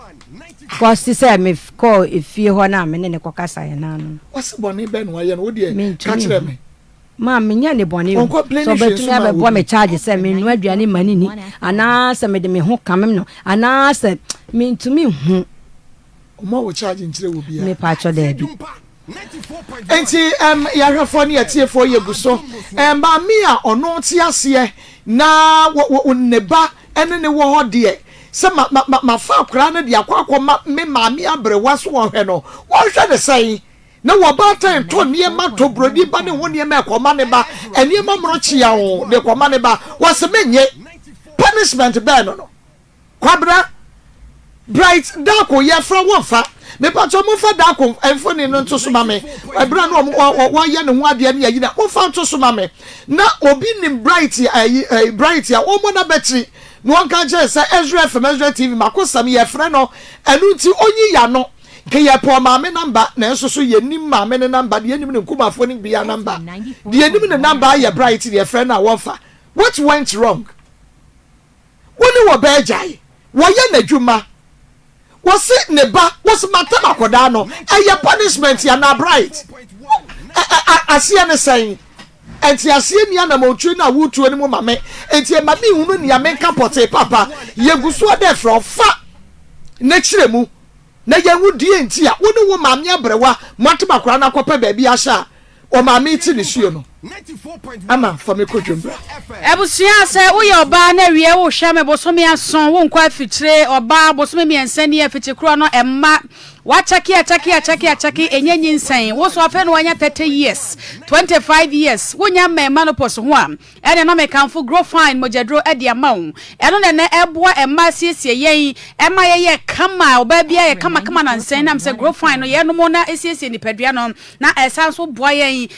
kɔsi sɛ mekɔɔ efie hɔ no a me ne ne kɔkasaeɛ no ano. Ɔse bɔne bɛn na wayɛ no wo deɛ ka kyerɛ me. Ma menyɛ ne bɔne o. Sɛ ɔbɛtumi abɛbɔ me charge sɛ mennoa aduane mma no nni, anaa sɛ mede me ho kame no, anaa sɛ mentumi nhu. Ɔmmɔ wo charge nkyerɛ wɔ biara. Mepakyɛ daabi. Enti ɛm yɛahwɛfoɔ ne yɛtiefoɔ yɛgu so. Ɛm maame a ɔno te aseɛ na wɔ wɔ ne ba ɛne ne wɔ hɔ deɛ sɛ ma ma ma mafa akwadaa no de akɔ akɔma me maame aberewa so ɔhwɛ no wɔnhwɛ ne sɛn? Na wɔbaatan tɔ nneɛma tɔ buroni ba ne ho nneɛma ɛkɔma ne ba nneɛma mono kyeaw de kɔma ne ba wɔse menye punishment bɛɛ no no Kwabena Bright Darko yɛfrɛ wo mfa mepatɔ momfa Darko mfoni no nto so ma me ɛberɛ no wɔyɛ ne ho adeɛ ne ayi na momfa nto so ma me na obi nim Bright ayi Bright a wɔmmɔ n'abatiri na wɔnka nkyerɛ sɛ Ezra FM Ezra TV makosɛm yɛfrɛ no ɛno nti ɔnyi yano Nka yɛpɛ ɔmaame number nanso so yɛnnim maame no number deɛ yɛnnim ne nkumafoɔ no biara number deɛ yɛnim ne number ayɛ bright deɛ yɛfrɛ no a wɔmfa what went wrong wo ne wɔ bɛɛ gyae wɔyɛ n'adwuma wɔse ne ba wɔse matam akɔdaa no ɛyɛ punishment anaa bright aseɛ ne sɛn nteaseɛ ni anamɔntue no a wotuo no mu ma me nti ɛma menhunu nea menka pɔtee papa yɛgu soɔ dɛ frɛ ɔfa n'akyerɛ mu Na yɛnhu deɛ nti a wo ne wo maame aberewa moatem akwadaa no akɔpɛ baabi ahyɛ a ɔmaame rete nisuo no. Ama fa me kɔ dwom bra. Abusua sɛ woyɛ ɔbaa na awie wohwɛ me bosome ason wonkɔ afikyire ɔbaa bosome 3 nie afikyi korɔ no ɛmma wakyɛke akyɛke akyɛke akyɛke ɛnyɛ nyinsɛn wo so afei na wanya 30 years 25 years wonya mmɛn menopause ho a Ɛne na mekamfo Growfine mogyaduro de ama wo. Ɛno na ɛnɛ ɛboa mmaa siesie yɛn ɛma yɛyɛ kama. Ɔbaa biara yɛ kamakama nansa yi nam sɛ Growfine no yɛnom na ɛsiesie nipadua no na ɛsan nso boa yɛn.